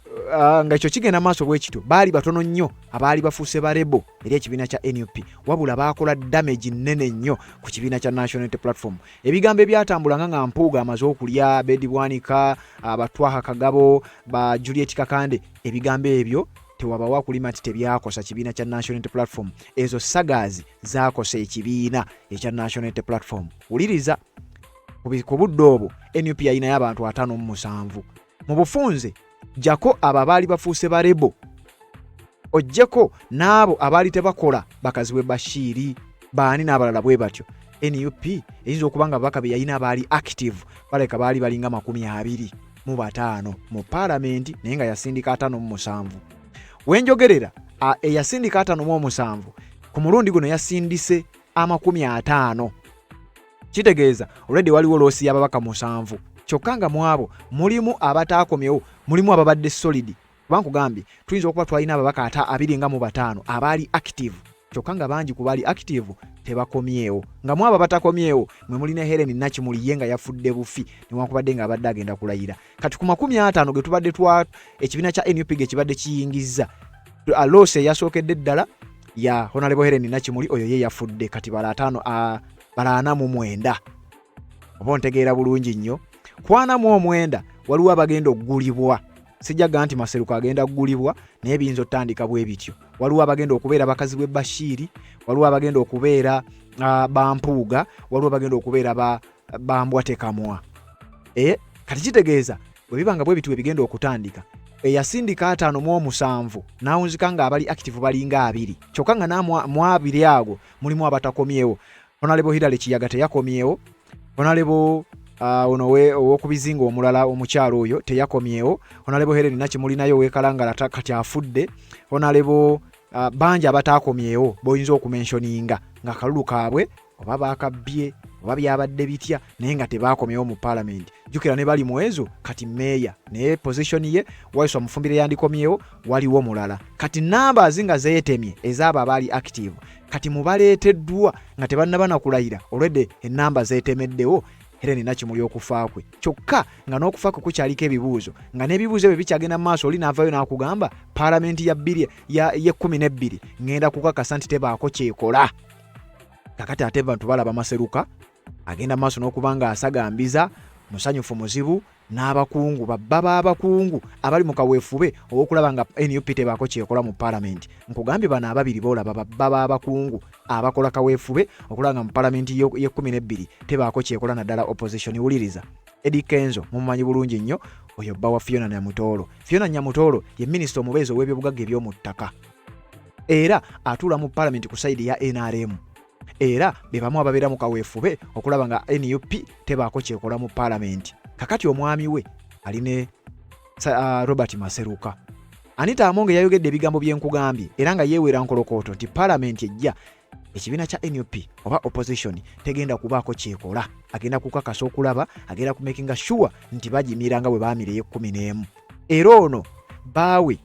nga ekyo kigenda maaso bwe kityo, baali batono nnyo abaali bafuuse barebo eri ekibiina kya NUP, wabula baakola damage nnene nnyo ku kibiina kya National Unity Platform. Ebigambo ebyatambulanga nga Mpuuga amaze okulya Abedi Bwanika, abatwaha Kagabo, ba Juliet Kakande, ebigambo ebyo tewabawo akulima nti tebyakosa kibiina kya National Unity Platform. Ezo sagaazi zakosa ekibiina ekya National Unity Platform. Wuliriza, ku budde obwo NUP yalinayo abantu 57. Mu bufunze jjako abo abaali bafuuse barebo, ojjeko n'abo abaali tebakola, bakazi bwe Bashiiri baani n'abalala bwe batyo, NUP eyinza okuba nga ababaka be yalina abaali active baleka baali balinga 25 mu paalamenti, naye nga yasindika 57. Wenjogerera eyasindika 57, ku mulundi guno yasindise 50. Kitegeeza already waliwo loss y'ababaka 7, kyokka nga mu abo mulimu abataakomyewo, mulimu ababadde solid. Kuba nkugambye tuyinza okuba twalina ababaka ata 25 abaali active, kyokka nga bangi ku baali active tebakomyewo. Nga mu abo abatakomyewo mwe mulina Helen Nakimuli, ye nga yafudde bufi newankubadde nga abadde agenda kulayira. Kati ku 50 ge tubadde twa ekibiina kya NUP ge kibadde kiyingizza, loss eyasookedde ddala ya Honorable Helen Nakimuli, oyo ye yafudde. Kati bala ataano, bala 49, oba ontegeera bulungi nnyo. Ku 49 waliwo abagenda okugulibwa. Sijjaga nti Maseruka agenda kugulibwa, naye biyinza otandika bwe bityo. Waliwo abagenda okubeera bakazi bwe Bashiiri, waliwo abagenda okubeera bampuuga, waliwo abagenda okubeera bambwa tekamwa. Kati kitegeeza bwe biba nga bwe bityo ebigenda okutandika, eyasindika 57 n'awunzika nga abali active balinga 20, kyokka nga mu 20 ago mulimu abatakomyewo. Honorable Hilary Kiyaga teyakomyewo, Honorable ono ow'okubizinga omulala omukyalo oyo teyakomyewo, Honorable Helen Nakimuli naye owekalangala kati afudde, Honorable bangi abataakomyewo boyinza okumentioninga nga kalulu kaabwe oba baakabbye oba byabadde bitya, naye nga tebakomyewo mu paalamenti. Jjukira ne bali mu ezo kati meeya, naye position ye Waiswa Mufumbire yandikomyewo, waliwo mulala. Kati numbers nga zeetemye ezaabo abaali active, kati mubaleeteddwa nga tebannaba nakulayira, olwedde enamba zeetemeddewo Helen Nakimuli okufa kwe, kyokka nga n'okufa kwe kukyaliko ebibuuzo, nga n'ebibuuzo ebyo bikyagenda mu maaso. Oli n'avaayo n'akugamba paalamenti ya bbiri y'e12 ŋŋenda kukakasa nti tebaako kyekola. Kakati ate bantu balaba Maseruka agenda mu maaso n'okuba nga asagambiza musanyufu muzibu n'abakungu babba b'abakungu abali mu kaweefube ow'okulaba nga NUP tebaako kyekola mu paalamenti. Nkugambye bano ababiri boolaba babba b'abakungu abakola kaweefube okulaba nga mu paalamenti y'e12 tebaako kyekola, naddala opposition. Wuliriza, Eddie Kenzo mumumanyi bulungi nnyo, oyo bba wa Fiona Nyamutoolo. Fiona Nyamutoolo ye minisita omubeezi ow'ebyobugagga eby'omu ttaka era atuula mu paalamenti ku side ya NRM, era be bamu ababeera mu kaweefube okulaba nga NUP tebaako kyekola mu paalamenti. Kakati omwami we ali ne Robert Maseruka. Anita Amonge yayogedde ebigambo byenkugambye era nga yeewera nkolokooto nti paalamenti ejja ekibiina kya NUP oba opposition tegenda kubaako kyekola, agenda kukakasa okulaba, agenda kumakinga sure nti bagimira nga bwe baamira ey'e11. Era ono baawe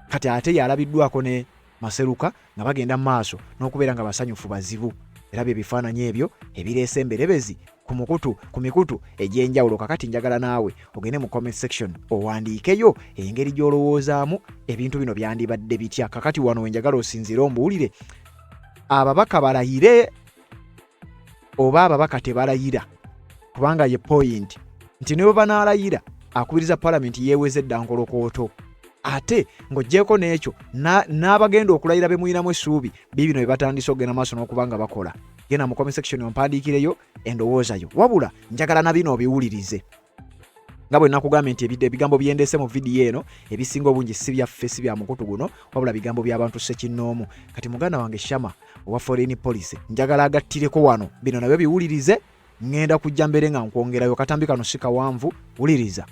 kati ate yalabiddwako ne Maseruka nga bagenda mu maaso n'okubeera nga basanyufu bazibu, era bye bifaananyi ebyo ebireese emberebezi ku mukutu ku mikutu egy'enjawulo. Kakati njagala naawe ogende mu comment section owandiikeyo engeri gy'olowoozaamu ebintu bino byandibadde bitya. Kakati wano wenjagala osinziire ombuulire, ababaka balayire oba ababaka tebalayira? Kubanga ye point nti ne bwe banaalayira, akubiriza palamenti yeeweze edda nkolokooto. Ate ng'oggyeko n'ekyo, n'abagenda okulayira be muyinamu essuubi, biibino bye batandise okugenda maaso n'okuba nga bakola. Genda mu comment section ompandiikireyo endowooza yo, wabula njagala na bino obiwulirize. Nga bwe nakugambye nti ebigambo byendese mu vidiyo eno ebisinga obungi si byaffe, si bya mukutu guno, wabula bigambo by'abantu ssekinnoomu. Kati muganda wange Shama owa foreign policy njagala agattireko wano, bino nabyo biwulirize. Ŋŋenda kujja mbeere nga nkwongerayo. Katambi kano si kawanvu, wuliriza.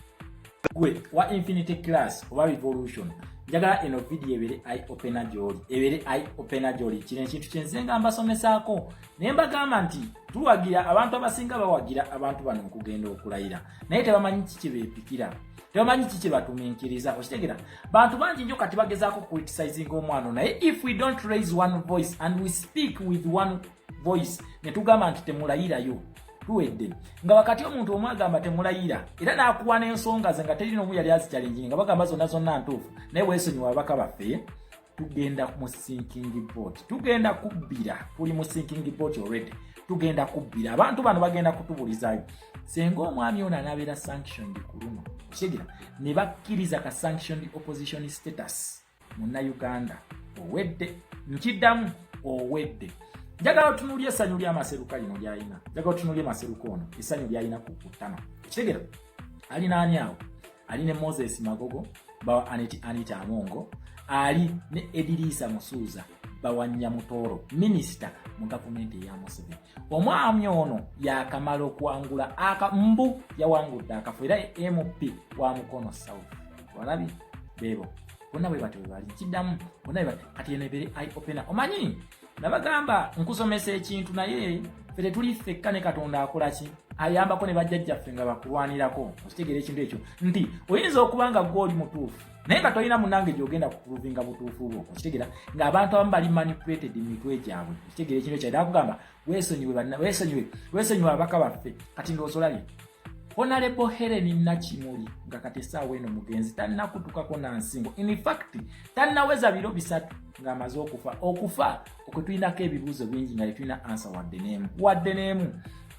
Gwe wa Infinity Class oba Revolution, njagala eno vidiyo ebeere eye opener gy'oli, ebeere eye opener gy'oli. Kino ekintu kyenze nga mbasomesaako naye mbagamba nti tuwagira abantu, abasinga bawagira abantu bano okugenda okulayira, naye tebamanyi kiki beepikira, tebamanyi kiki batuminkiriza. Okitegera, bantu bangi nnyo kati bagezaako criticizinga omwana, naye if we don't raise one voice and we speak with one voice ne tugamba nti temulayirayo, tuwedde. Nga wakati omuntu omu agamba temulayira era n'akuwa n'ensonga ze nga teri n'omu yali azichallenginga, nga bagamba zonna zonna ntuufu, naye weesonyiwa ababaka baffe, tugenda mu sinking boat, tugenda kubbira. Tuli mu sinking boat already, tugenda kubbira. Abantu bano bagenda kutubulizaayo senga omwami ono anaabeera sanctioned ku luno, okitegera, ne bakkiriza ka sanctioned opposition status. Munnayuganda owedde, nkiddamu, owedde. Njagala otunuulye essanyu ly'Amaseruka lino lyalina. Njagala otunuulye Maseruka ono, essanyu lyalina ku ttama, okitegera. Alina ani awo? Ali ne Moses Magogo bawa Anita Amongo, ali ne Edirisa Musuuza bawanya Mutooro, minisita mu gavumenti eya Museveni. Omwami ono yakamala okuwangula aka mbu yawangudde akafo era MP wa Mukono South. Walabye beebo bonna bwe batyo bwe bali. Nkiddamu, bonna bwe batyo. Kati eno ebeere eye opener. Omanyi nabagamba nkusomesa ekintu, naye ffe tetuli ffekka, ne Katonda akola ki? Ayambako ne bajjajjaffe nga bakulwanirako. Okitegeera ekintu ekyo nti oyinza okuba nga gwe oli mutuufu, naye nga tolina munange gyogenda kuprovinga butuufu bwo. Okitegeera ng'abantu abamu bali manipulated mu mitwe gyabwe. Okitegeera ekintu ekyo? Era akugamba weesonyiwe, weesonyiwe, weesonyiwe ababaka baffe. Kati ndowooza olabye Honorable Helen Nakimuli, nga kati essaawa eno mugenzi, tannakutukako na nsingo. In fact tannaweza biro 3 ng'amaze okufa, okufa okwe tulinako ebibuuzo bingi nga tetulina answer wadde n'emu, wadde n'emu.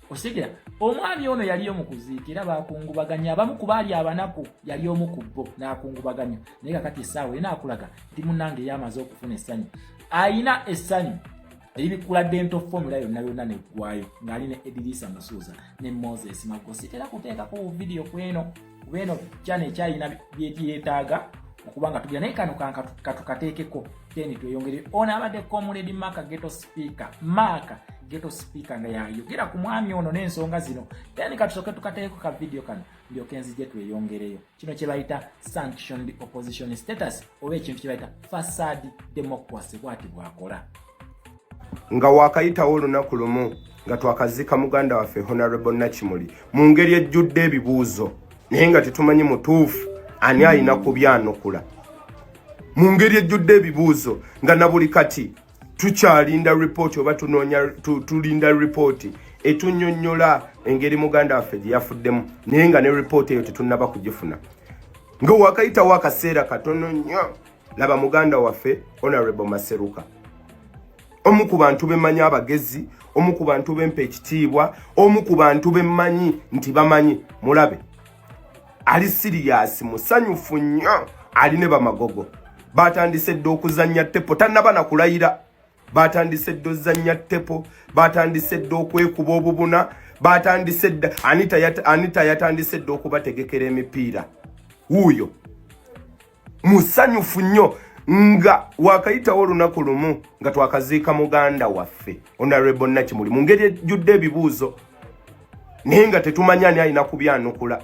Okitegera, omwami ono yaliyo mu kuziika era bakungubaganya. Abamu ku baali abanaku yali omu ku bo n'akungubaganya, naye kakati essaawa ena akulaga nti munnange yamaze okufuna essanyu, ayina essanyu eribikula dental formula yonna yonna neggwayo, ng'ali ne Edirisa Musuuza ne Moses Mago. Sitera kuteekako buvidiyo kweno kuba eno channel ekyalina byetyetaaga okuba nga tugira, naye kano katukateekeko then tweyongere. Ono abadde Comrade Mark Ghetto Speaker, Mark Ghetto Speaker, nga yayogera ku mwami ono n'ensonga zino. Then katusooke tukateekeko ka vidiyo kano, ndyoke nzije tweyongereyo. Kino kye bayita sanctioned opposition status oba ekintu kye bayita facade democracy, bwati bwakola. Nga wakayitawo olunaku lumu nga twakaziika muganda waffe Honorable Nakimuli mu ngeri ejjudde ebibuuzo, naye nga tetumanyi mutuufu ani alina kubyanukula, mu ngeri ejjudde ebibuuzo nga na buli kati tukyalinda ripooti oba tunoonya tulinda ripooti etunnyonnyola engeri muganda waffe gye yafuddemu, naye nga ne ripooti eyo tetunnaba kugifuna. Nga wakayitawo akaseera katono nnyo, laba muganda waffe Honorable Maseruka, omu ku bantu bemmanyi abagezi, omu ku bantu bempa ekitiibwa, omu ku bantu bemmanyi nti bamanyi. Mulabe ali serious, musanyufu nnyo, ali ne bamagogo. Batandise dda okuzannya tepo, tannaba na kulayira. Batandise dda ozannya tepo, batandise dda okwekuba obubuna, batandise dda. Anita yatandise dda okubategekera emipiira. Wuuyo musanyufu nnyo, nga wakayitawo olunaku lumu nga twakaziika muganda waffe Honorable Nakimuli mu ngeri ejjudde ebibuuzo, naye nga tetumanyi ani alina kubyanukula,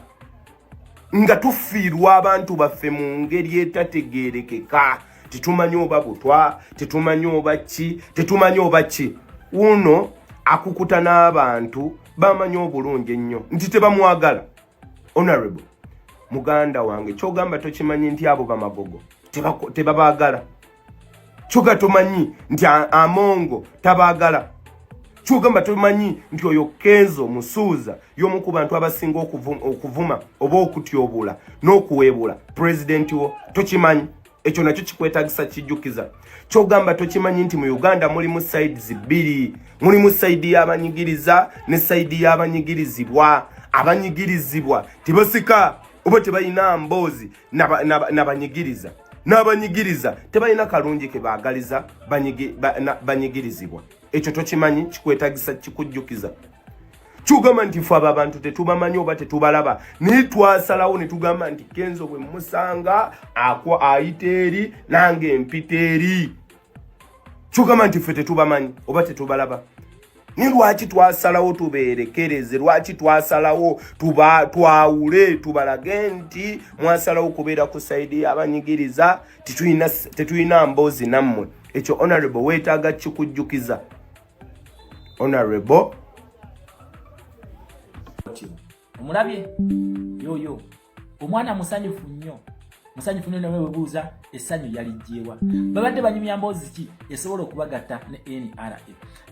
nga tufiirwa abantu baffe mu ngeri etategeerekeka. Tetumanyi oba butwa, tetumanyi oba ki, tetumanyi oba ki. Wuno akukuta n'abantu bamanyi obulungi ennyo nti tebamwagala. Honorable muganda wange, kyogamba tokimanyi nti abo bamagogo tebabaagala? Kyoga tomanyi nti Amongo tabaagala? Kyogamba tomanyi nti oyo Kenzo Musuuza y'omu ku bantu abasinga okuvuma oba okutyobula n'okuweebula pulezidenti wo? Tokimanyi ekyo? Nakyo kikwetagisa kijjukiza. Kyogamba tokimanyi nti mu Uganda mulimu sides bbiri? Mulimu side y'abanyigiriza ne side y'abanyigirizibwa. Abanyigirizibwa tebasika oba tebalina mboozi nabanyigiriza, n'abanyigiriza tebalina kalungi ke baagaliza banyigirizibwa. Ekyo tokimanyi? Kikwetagisa kikujjukiza. Kyogamba nti fe abo abantu tetubamanyi oba tetubalaba, naye twasalawo ne tugamba nti Kenzo bwe musanga akwa ayita eri, nange empita eri. Kyogamba nti ffe tetubamanyi oba tetubalaba? Ni lwaki twasalawo tubeerekereze? Lwaki twasalawo twawule, tubalage nti mwasalawo kubeera ku side y'abanyigiriza, tetulina mboozi nammwe? Ekyo, honorable, weetaaga kikujjukiza, honorable. Omulabye yoyo omwana musanyufu nnyo, musanyufu nnyo. Nawe webuuza essanyu yalijjeewa? Babadde banyumya mboozi ki esobola okubagatta ne NRA?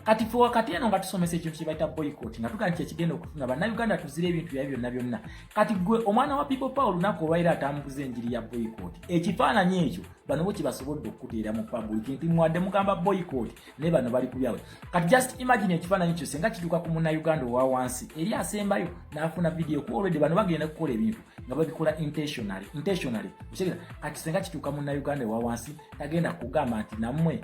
Kati fe wakati eno nga tusomesa ekintu kye bayita boycott, nga tugamba nti ekigenda okufuna Bannayuganda tuzire ebintu byabe byonna byonna. Kati gwe omwana wa People Power, olunaku olwaira atambuza enjiri ya boycott, ekifaananyi ekyo bano bo kyebasobodde okukuteera mu public nti mwadde mugamba boycott, naye bano bali ku byabwe. Kati just imagine ekifaananyi ekyo senga kituuka ku Munnayuganda owa wansi eri asembayo n'afuna vidiyo, kuba olwedde bano bagenda kukola ebintu nga babikola intentionally, intentionally, okitegera? Kati senga kituuka Munnayuganda owa wansi, tagenda kugamba nti nammwe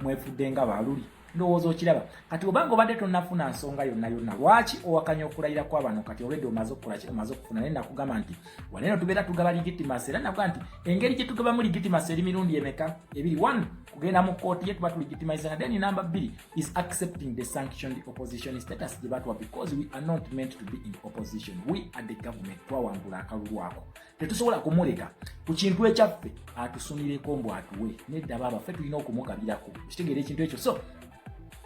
mwefudde nga baluli? Ndowooza okiraba. Kati obanga obadde tonnafuna nsonga yonna yonna lwaki owakanya okulayira kwabano, kati olwedde omaze okukola ki? Omaze okufuna. Naye nakugamba nti waneeno tubeera tugaba legitimacy, era nakugamba nti engeri gye tugabamu legitimacy eri mirundi emeka? Ebiri. One, kugenda mu kooti ye tuba tulegitimizinga. Then number bbiri is accepting the sanctioned opposition status gye batuwa, because we are not meant to be in opposition, we are the government. Twawangula akalulu ako, tetusobola kumuleka ku kintu ekyaffe atusunireko mbu atuwe. Nedda baaba, ffe tulina okumugabirako. Okitegeera ekintu ekyo? So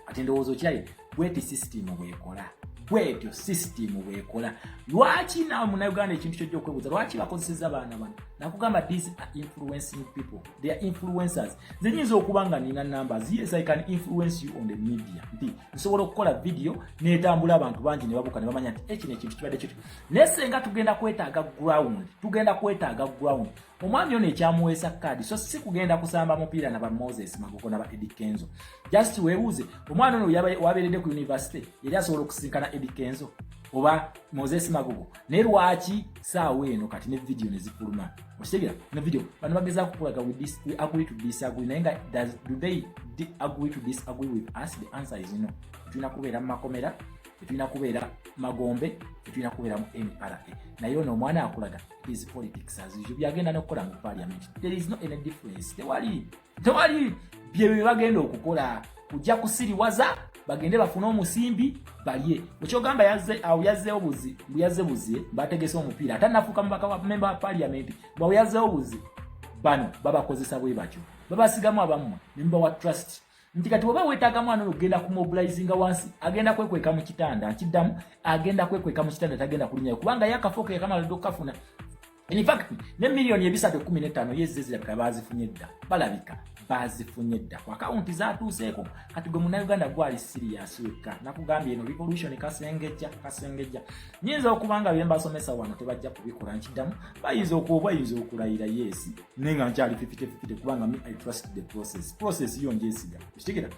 ati ndowooza okiraye bweti system bwekola, bwetyo system bwekola. Lwaki naawe Munauganda ekintu kyojja okwebuuza, lwaki bakozeseza baana bano? Nakugamba, these are influencing people, they are influencers. Nze nyinza okuba nga nina numbers, yes, I can influence you on the media, nti nsobola okukola video netambula, abantu bangi ne babuka ne bamanya nti ekino ekintu kibadde kityo. Naye senga tugenda kwetaaga ground, tugenda kwetaaga ground. Omwami ono ekyamuweesa kaadi, so si kugenda kusamba mupiira naba Moses Magogo naba Eddie Kenzo. Just weebuuze, omwana ono wabeeredde ku university, yali asobola okusinkana Eddie Kenzo oba Moses Magogo? Naye lwaki saawa eno kati ne video ne zifuluma? Okitegera? Ne video bano bagezaako kukulaga we agree to disagree, naye nga do they agree to disagree with us? The answer is no. Tulina kubeera mu makomera, tetulina kubeera magombe, tetulina kubeera mu NRA. Naye ono omwana akulaga is politics as usual, byagenda n'okukola mu parliament. There is no any difference, tewali, tewali. Bye bye bagenda okukola, kujja kusiriwaza, bagende bafune omusimbi balye. Ekyogamba yazze awo, yazzeewo buzi, mbu yazze buzi, bategese omupiira, ate anafuuka mubaka wa member wa parliament, bwawe yazzeewo buzi. Bano babakozesa bwe batyo, babasigamu abammwe ne mubawa trust nti kati oba weetaaga mwana ono okugenda kumobilizinga wansi, agenda kwekweka mu kitanda. Nkiddamu, agenda kwekweka mu kitanda, tagenda kulinyayo, kubanga ye akafo ke yakamala dde okukafuna. In fact, ne 300,015,000 yezze zirabika bazifunye dda, balabika bazifunye dda ku akawunti zatuuseeko. Kati gwe Munnayuganda gwali serious wekka, nakugambye eno revolution kasengejja, kasengejja. Nyinza okuba nga bye mbasomesa wano tebajja kubikola. Nkiddamu, bayinza okuba, bayinza okulayira, yes, naye nga nkyali 50-50, kubanga me, I trust the process. Process yo njesiga, okitegera?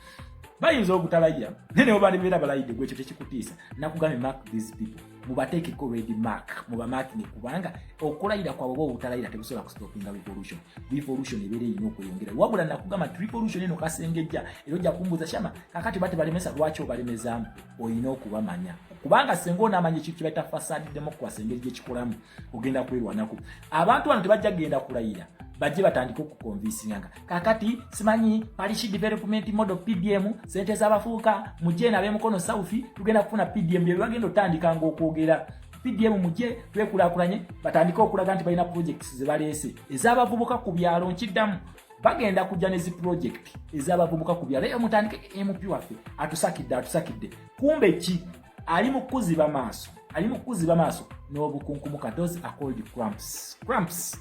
Bayinza obutalayira, naye ne bwe balayidde, gwe ekyo tekikutiisa. Nakugambye, mark these people, mubateekeko red mark, mubamakine, kubanga okulayira kwabwe oba obutalayira tebusobola kustopinga revolution. Revolution ebeera erina okweyongera. Wabula nakugamba nti revolution eno kasengejja, era ojja kumbuuza, "Shama, kakati oba tebalemesa, lwaki obalemezaamu?" Olina okubamanya, kubanga senga onaamanya ekintu kyebaita facade democracy, engeri gyekikolamu, ogenda kwerwanako. Abantu bano tebajja kugenda kulayira bajje batandike okuconvincinga nga kakati simanyi Parish Development Model, PDM, sente z'abafuuka mujje n'abemukono South, tugenda kufuna PDM. Bye bagenda otandikanga okwogera, PDM mujje twekulaakulanye, batandike okulaga nti balina projects ze baleese ez'abavubuka ku byalo. Nkiddamu, bagenda kujja ne zi project ez'abavubuka ku byalo. Eyo mutandike, MP waffe atusakidde, atusakidde. Kumbe ki? Ali mu kuziba maaso, ali mu kuziba maaso n'obukunkumuka. Those are called cramps, cramps.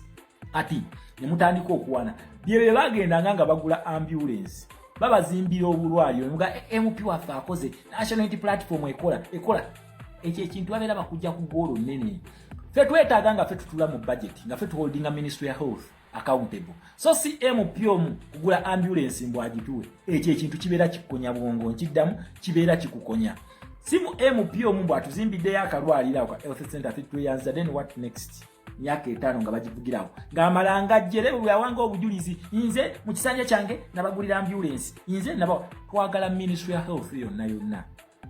Kati ne mutandika okuwana bye bye bagendanga nga bagula ambulance, babazimbira obulwaliro, nga MP waffe akoze, National Unity Platform ekola, ekola. Ekyo ekintu babeera bakujja ku goolo nnene. Ffe twetaaga nga ffe tutula mu budget, nga ffe tuholdinga Ministry ya Health accountable, so si MP omu kugula ambulance mbw agituwe. Ekyo ekintu kibeera kikukonya bwongo. Nkiddamu, kibeera kikukonya. Si mu MP omu bw'atuzimbiddeyo akalwaliro ako ka health center, tetweyanza. Then what next? Myaka 5 nga bagivugirawo, ng'amala ngajjere bwe yawanga obujulizi, nze mu kisanja kyange nabagulira ambulance, nze naba. Twagala Ministry ya Health yonna yonna,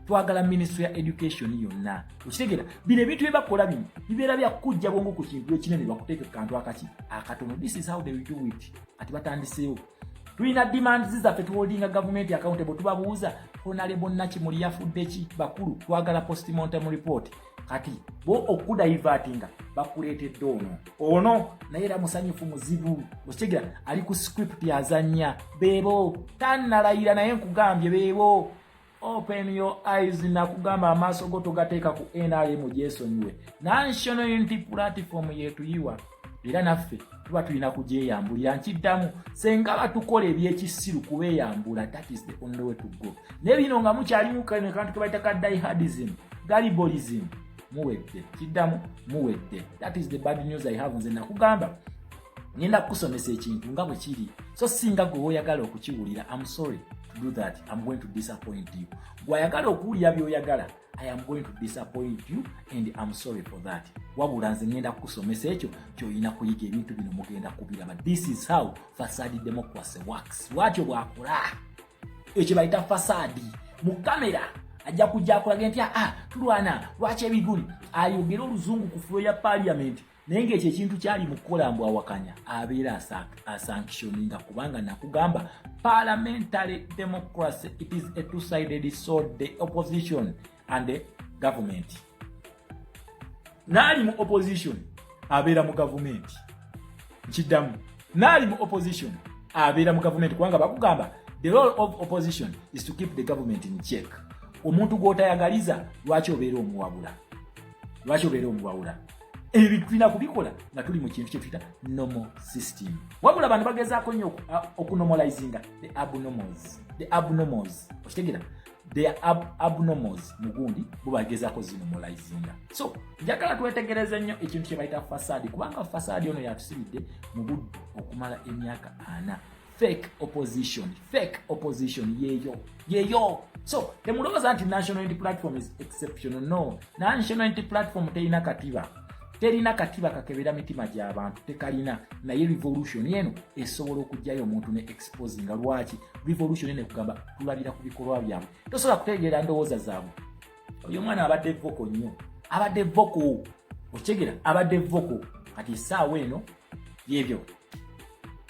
twagala Ministry ya Education yonna, okitegeera? Bino ebintu bye bakola bino bibeera byakujja bwongo ku kintu ekinene, bakuteeka ku kantu akaki akatono. This is how they do it. Kati batandiseewo. Tulina demands zaffe, tuholdinga gavumenti accountable. Tubabuuza, Honorable Nakimuli yafudde ki? Bakulu, twagala postmortem report. Kati bo okudivertinga bakuleetedde ono ono, naye era musanyufu muzibu. Okitegera, ali ku script, azanya. Beebo tannalayira, naye nkugambye beebo. Open your eyes. Nakugamba, amaaso go togateeka ku NRM, gyesonyiwe. National Unity Platform yetuyiwa, era naffe tuba tulina kugyeyambulira. Nkiddamu, senga batukola ebyekisiru kubeeyambula, that is the only way to go. Naye bino nga mukyalimu kano kantu kebaita ka diehardism, gullibilism, muwedde. Kiddamu, muwedde. That is the bad news I have. Nze nakugamba, ngenda kukusomesa ekintu nga bwe kiri, so singa gwe woyagala okukiwulira. Am sorry to do that, I'm going to disappoint you. Gwayagala okuwulira byoyagala, I am going to disappoint you and I'm sorry for that. Wabula nze ngenda kukusomesa ekyo kyolina kuyiga. Ebintu bino mugenda kubiraba. This is how facade democracy works. Lwatyo bwakola ekyo bayita facade. Mu kamera ajja kujja akulaga nti, "Ah, tulwana lwaki ebiguni," ayogere oluzungu ku floor ya parliament, naye ngaekyo ekintu kyali mu kukola mbu awakanya, abeera asanctioninga. Kubanga nakugamba, parliamentary democracy, it is a two-sided sword, the opposition and the government. Naali mu opposition abeera mu gavumenti. Nkiddamu, naali mu opposition abeera mu gavumenti, kubanga bakugamba the role of opposition is to keep the government in check. Omuntu gw'otayagaliza, lwaki obeera omuwabula? Lwaki obeera omuwabula? Ebyo tulina kubikola nga tuli mu kintu kyetuyita normal system. Wabula bano bagezaako nnyo okunormalizinga the abnormals, the abnormals. Okitegeera, the abnormals mugundi bo bagezaako zinormalizinga. So njagala twetegereze nnyo ekintu kye bayita facade, kubanga facade ono yatusibidde mu buddu okumala emyaka 40. Fake opposition, fake opposition yeyo yeyo. So temulowooza nti National Unity Platform is exceptional. No, National Unity Platform terina katiba, terina katiba kakebera mitima gy'abantu, tekalina. Naye revolution eno esobola okugjayo omuntu ne exposinga. Lwaki revolution eno ekugamba tulabira ku bikolwa byabwe? Tosobola kutegeera ndowooza zaabwe. Oyo omwana abadde vocal nnyo, abadde vocal, okitegera, abadde vocal. Kati essaawa eno yebyo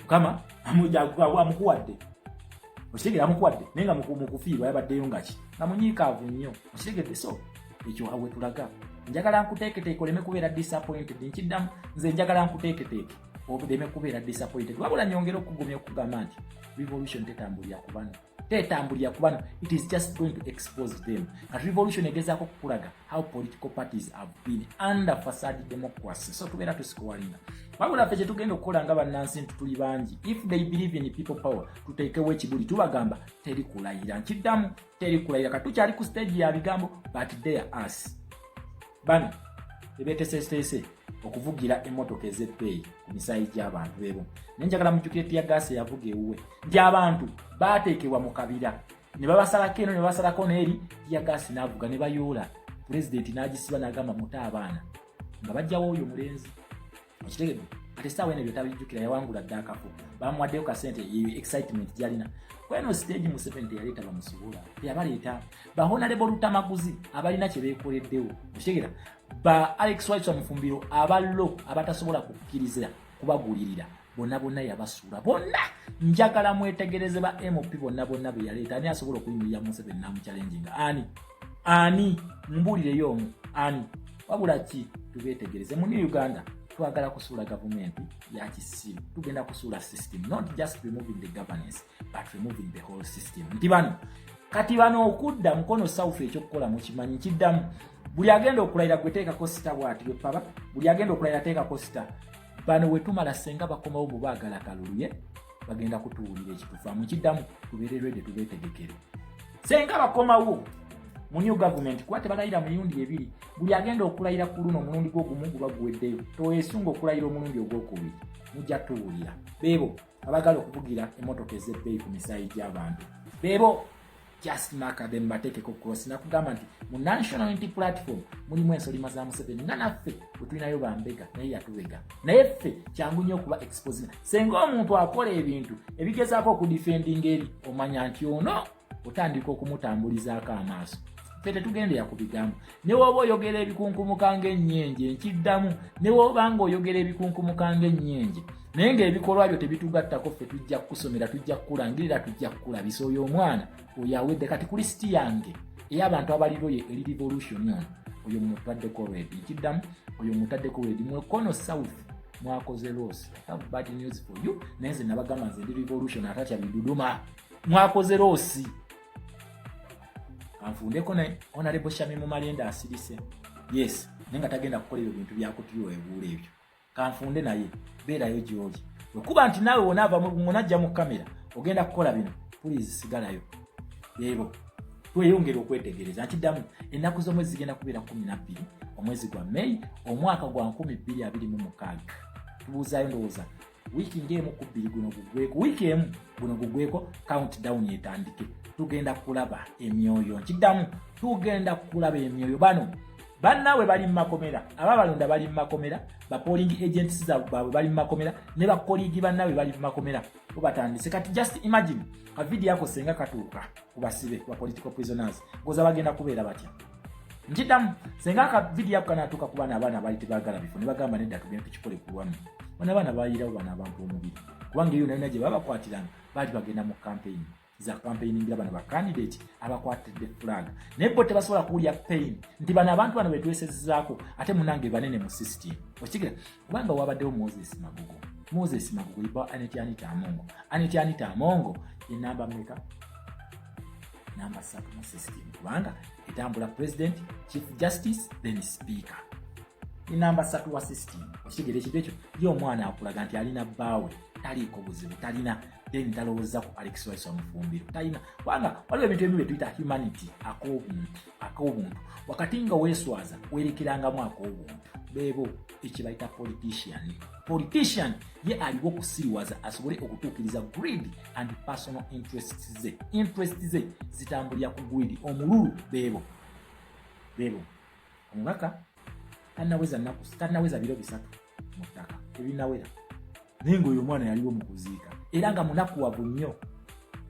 Mukama amukuwadde, okitegera, amukuwadde, naye nga mukufiirwa yabaddeyo ngaki nga munyiikaavu nnyo, okitegedde? So ekyo wetulaga. Njagala nkuteeketeeke oleme kubeera disappointed. Nkiddamu, nze njagala nkuteeketeeke oleme kubeera disappointed. Wabula nyongera okugumya okugamba nti revolution tetambulira ku bano, tetambulira ku bano. It is just going to expose them. Kati revolution egezaako okukulaga how political parties have been under facade democracy. So tubeera tusikowalinga. Wabula ffe kyetugenda okukola nga bannansi nti tuli bangi, if they believe in people power, tuteekewo ekibuli. Tubagamba teri kulayira. Nkiddamu, teri kulayira. Kati tukyali ku stage ya bigambo, but they are us. Bano ebeteeseteese okuvugira emmotoka ez'ebbeeyi ku misaayi gy'abantu beebo. Naye njagala mujjukire teargas yavuga ewuwe, nti abantu baateekebwa mu kabira ne babasalako eno ne babasalako n'eri, teargas n'avuga ne bayoola, pulezidenti n'agisiba n'agamba mute abaana nga bajjawo oyo omulenzi. Okitegedde? Ate essaawa eno ebyo tabijjukira, yawangula dde akafo, bamuwaddeyo kasente, eyo excitement gyalina. Kweno stage Museveni teyaleeta bamusobola, teyabaleeta ba Honorable Lutamaguzi abalina kye beekoleddewo, okitegera, ba Alex Waiswa Mufumbiro aballo abatasobola kukkiriza kubagulirira, bonna bonna yabasuula bonna. Njagala mwetegereze ba MP bonna bonna be yaleeta. Ani asobola okuyimirira Museveni n'amuchallenginga? Ani? Ani? Mbuulireyo omu, ani? Wabula ki, tubeetegereze. Mu New Uganda twagala kusuula gavumenti ya kisiru, tugenda kusuula system, not just removing the governance but removing the whole system. Nti bano kati bano okudda Mukono South, ekyokukola mukimanyi. Kiddamu, buli agenda okulayira gwe teekako star bwati bwepaba. Buli agenda okulayira teekako star. Bano wetumala senga bakomawo mu baagala kaluluye, bagenda kutuwulira ekitufaamu. Kiddamu, tubeere ready, tubeetegekere senga bakomawo mu new government, kuba tebalayira mirundi ebiri. Buli agenda okulayira ku luno omulundi gwogumu guba guweddeyo, toweesunga okulayira omulundi ogwokubiri. Mujja tuwulira. Beebo abagala okuvugira emmotoka ez'ebbeeyi ku misaayi gy'abantu, beebo. Just mark them, bateekeko cross. Nakugamba nti mu National Unity Platform mulimu ensolima za Museveni, nga naffe bwe tulinayo bambega, naye yatubega. Naye ffe kyangu nnyo okuba exposing. Senga omuntu akola ebintu ebigezaako okudefendinga eri, omanya nti ono otandika okumutambulizaako amaaso. Ffe tetugendera ku bigambo. Ne woba oyogera ebikunkumuka ng'ennyenje, nkiddamu, ne woba ng'oyogera ebikunkumuka ng'ennyenje naye ng'ebikolwa byo tebitugattako, ffe tujja kukusomera, tujja kukulangirira, tujja kukulabisa. Oyo omwana oyo awedde. Kati ku lisiti yange ey'abantu abaliroye eri revolution ono, oyo mutaddeko red. Nkiddamu, oyo mutaddeko red. Mukono South mwakoze loss. I have bad news for you, naye nze nabagamba, nze ndi revolution atatya biduduma. Mwakoze loss. Kanfundeko ne Honorable Shamimu Malenda asirise, yes, naye nga tagenda kukola ebyo bintu byakutuywebuula ebyo. Kanfunde naye, beerayo gy'oli. Wekuba nti naawe wonaava onajja mu kamera ogenda kukola bino, please sigalayo. Leero tweyongera okwetegereza. Nkiddamu, ennaku z'omwezi zigenda kubeera 12 omwezi gwa May, omwaka gwa 2026. Tubuuzaayo, ndowooza wiiki ng'emu ku bbiri guno gugweko, wiiki emu guno gugweko, count down etandike. Tugenda kulaba emyoyo. Nkiddamu, tugenda kulaba emyoyo. Bano bannaabwe bali mu makomera, ababalonda bali mu makomera, ba polling agents baabwe bali mu makomera, ne ba colleague bannaabwe bali mu makomera, bo batandise kati. Just imagine ka video ako senga katuuka ku basibe, ku ba political prisoners, goza bagenda kubeera batya? Nkiddamu, senga aka video ako kanaatuuka ku baana, abaana baali tebaagala bifo ne bagamba, "Nedda, tugende tukikole ku lwammwe." Bano abaana bayirawo bano abantu omubiri, kubanga eyo nayona gye babakwatiranga baali bagenda mu campaign za campaigningira bano ba candidate abakwatidde flag, naye bo tebasobola kuwulya pain nti bano abantu bano betwesezaako ate munange banene mu system. Okigira kubanga wabaddewo Moses Magogo. Moses Magogo iba Annet Anita Amongo. Annet Anita Amongo ye namba meka? Namba 3 mu system, kubanga etambula president, chief justice, then speaker. Ni namba 3 wa system. Okitegeera ekintu ekyo? Ye omwana akulaga nti alina bbaawe, taliiko buzibu, talina then talowooza ku Alex Waiswa Mufumbiro, talina, kubanga waliwo ebintu ebimu byetuyita humanity, ak'obuntu. Ak'obuntu wakati nga weeswaza, weerekerangamu ak'obuntu. Beebo ekibayita politician. Politician ye aliwo okusiriwaza asobole okutuukiriza greed and personal interests ze. Interest ze zitambulira ku greed, omululu. Beebo omubaka tanaweza nnaku, tanaweza biro 3 mu ttaka, tebinawera, naye ngaoyo omwana yaliwo mu kuziika era nga munakuwavu nnyo,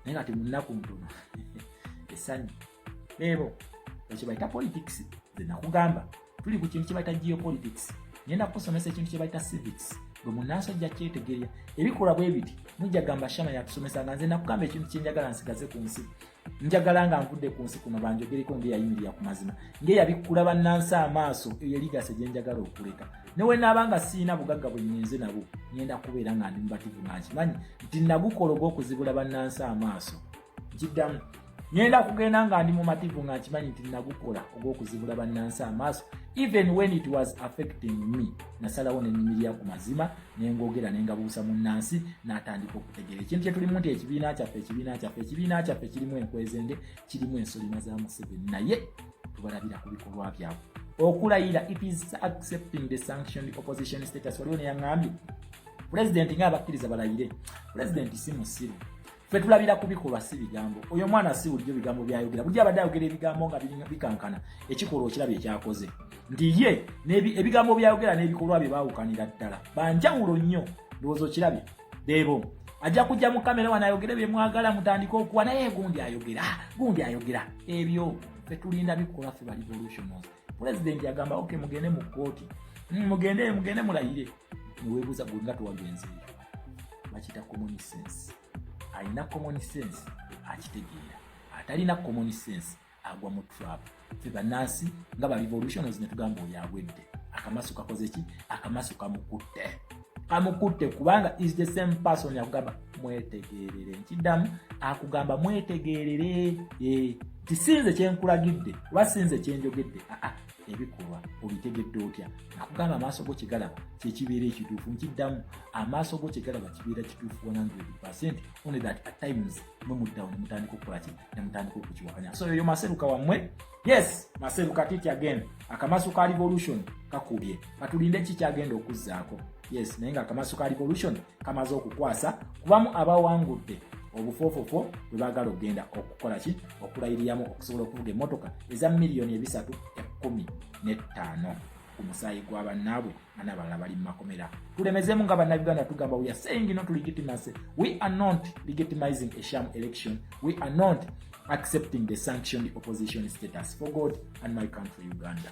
naye kati munaku ntono essanyu. Beebo ekyo bayita politics. Ze nakugamba, tuli ku kintu kyebayita geopolitics. Ngenda kukusomesa ekintu kyebayita civics. Bwe munansi ojja kyetegerya ebikolwa bwe biti, mujja gamba Shama yatusomesa. Nga nze nakugamba, ekintu kyenjagala nsigaze ku nsi, njagala nga nvudde ku nsi kuno banjogereko ngaeyayimirira ku mazima, ngaeyabikkula bannansi amaaso. Eyo legacy gyenjagala okuleka. Ne naaba nga siina bugagga bwe nyenze nabwo, ngenda kubeera nga ndi mubativu nga nkimanyi nti nagukola ogw'okuzibula bannansi amaaso. Nkiddamu, ngenda kugenda nga ndi mumativu nga nkimanyi nti nagukola ogw'okuzibula bannansi amaaso. Even when it was affecting me, nasalawo nenyimirira ku mazima, nengogera, nengabuusa munnansi n'atandika okutegeera ekintu kyetulimu, nti ekibiina kyaffe kirimu enkwezenge, kirimu ensolima za Museveni, naye tubalabira ku bikolwa byabwe. Okulayira, it is accepting the sanctioned opposition status. Waliwo neyaŋŋambye pulezidenti ngaabakkiriza balayire. Pulezidenti si musiru. Ffe tulabira ku bikolwa, si bigambo. Oyo omwana si bulijjo bigambo byayogera, bulijjo abadde ayogera ebigambo nga bikankana. Ekikolwa okirabye ekyakoze nti ye ebigambo byayogera n'ebikolwa bye baawukanira ddala, banjawulo nnyo. Ndowooza okirabye. Beebo ajja kujja mu kamera wano ayogere byemwagala, mutandike okuwa naye gundi ayogera, gundi ayogera ebyo. Ffe tulinda bikolwa, ffe ba revolutionals. Pulezidenti agamba, "Ok, mugende mu kkooti, mugende, mugende mulayire." Neweebuuza gwe nga tewagenzeeyo. Bakita common sense. Alina common sense akitegeera, atalina common sense agwa mu trap. Ffe bannansi nga ba revolutionals ne tugamba oyo awedde. Akamasu kakoze ki? Akamasu kamukutte, kamukutte, kubanga is the same person yakugamba mwetegerere. Nkiddamu, akugamba mwetegerere nti sinze kyenkulagidde oba sinze kyenjogedde. Aa, ebikolwa obitegedde otya? Nakugamba, amaaso go kyegalaba kyekibeera ekituufu. Nkiddamu, amaaso go kyegalaba kibeera kituufu 100, only that at times mwe muddawo nemutandika okukolaki, nemutandika okukiwakanya. So yoyo Maseruka wammwe. Yes, Maseruka titi again. Akamasu ka revolution kakubye, katulinde ki kyagenda okuzzaako. Yes, naye nga akamasu ka revolution kamaze okukwasa kubamu abawangudde obufoofofo bwe baagala okugenda okukola ki? Okulayiriramu okusobola okuvuga emmotoka eza miliyoni 315. Ku musaayi gwa bannaabwe nga n'abalala bali mu makomera. Tulemezemu nga Bannayuganda tugamba, we are saying no to legitimacy. We are not legitimizing a sham election. We are not accepting the sanctioned opposition status. For God and my country, Uganda.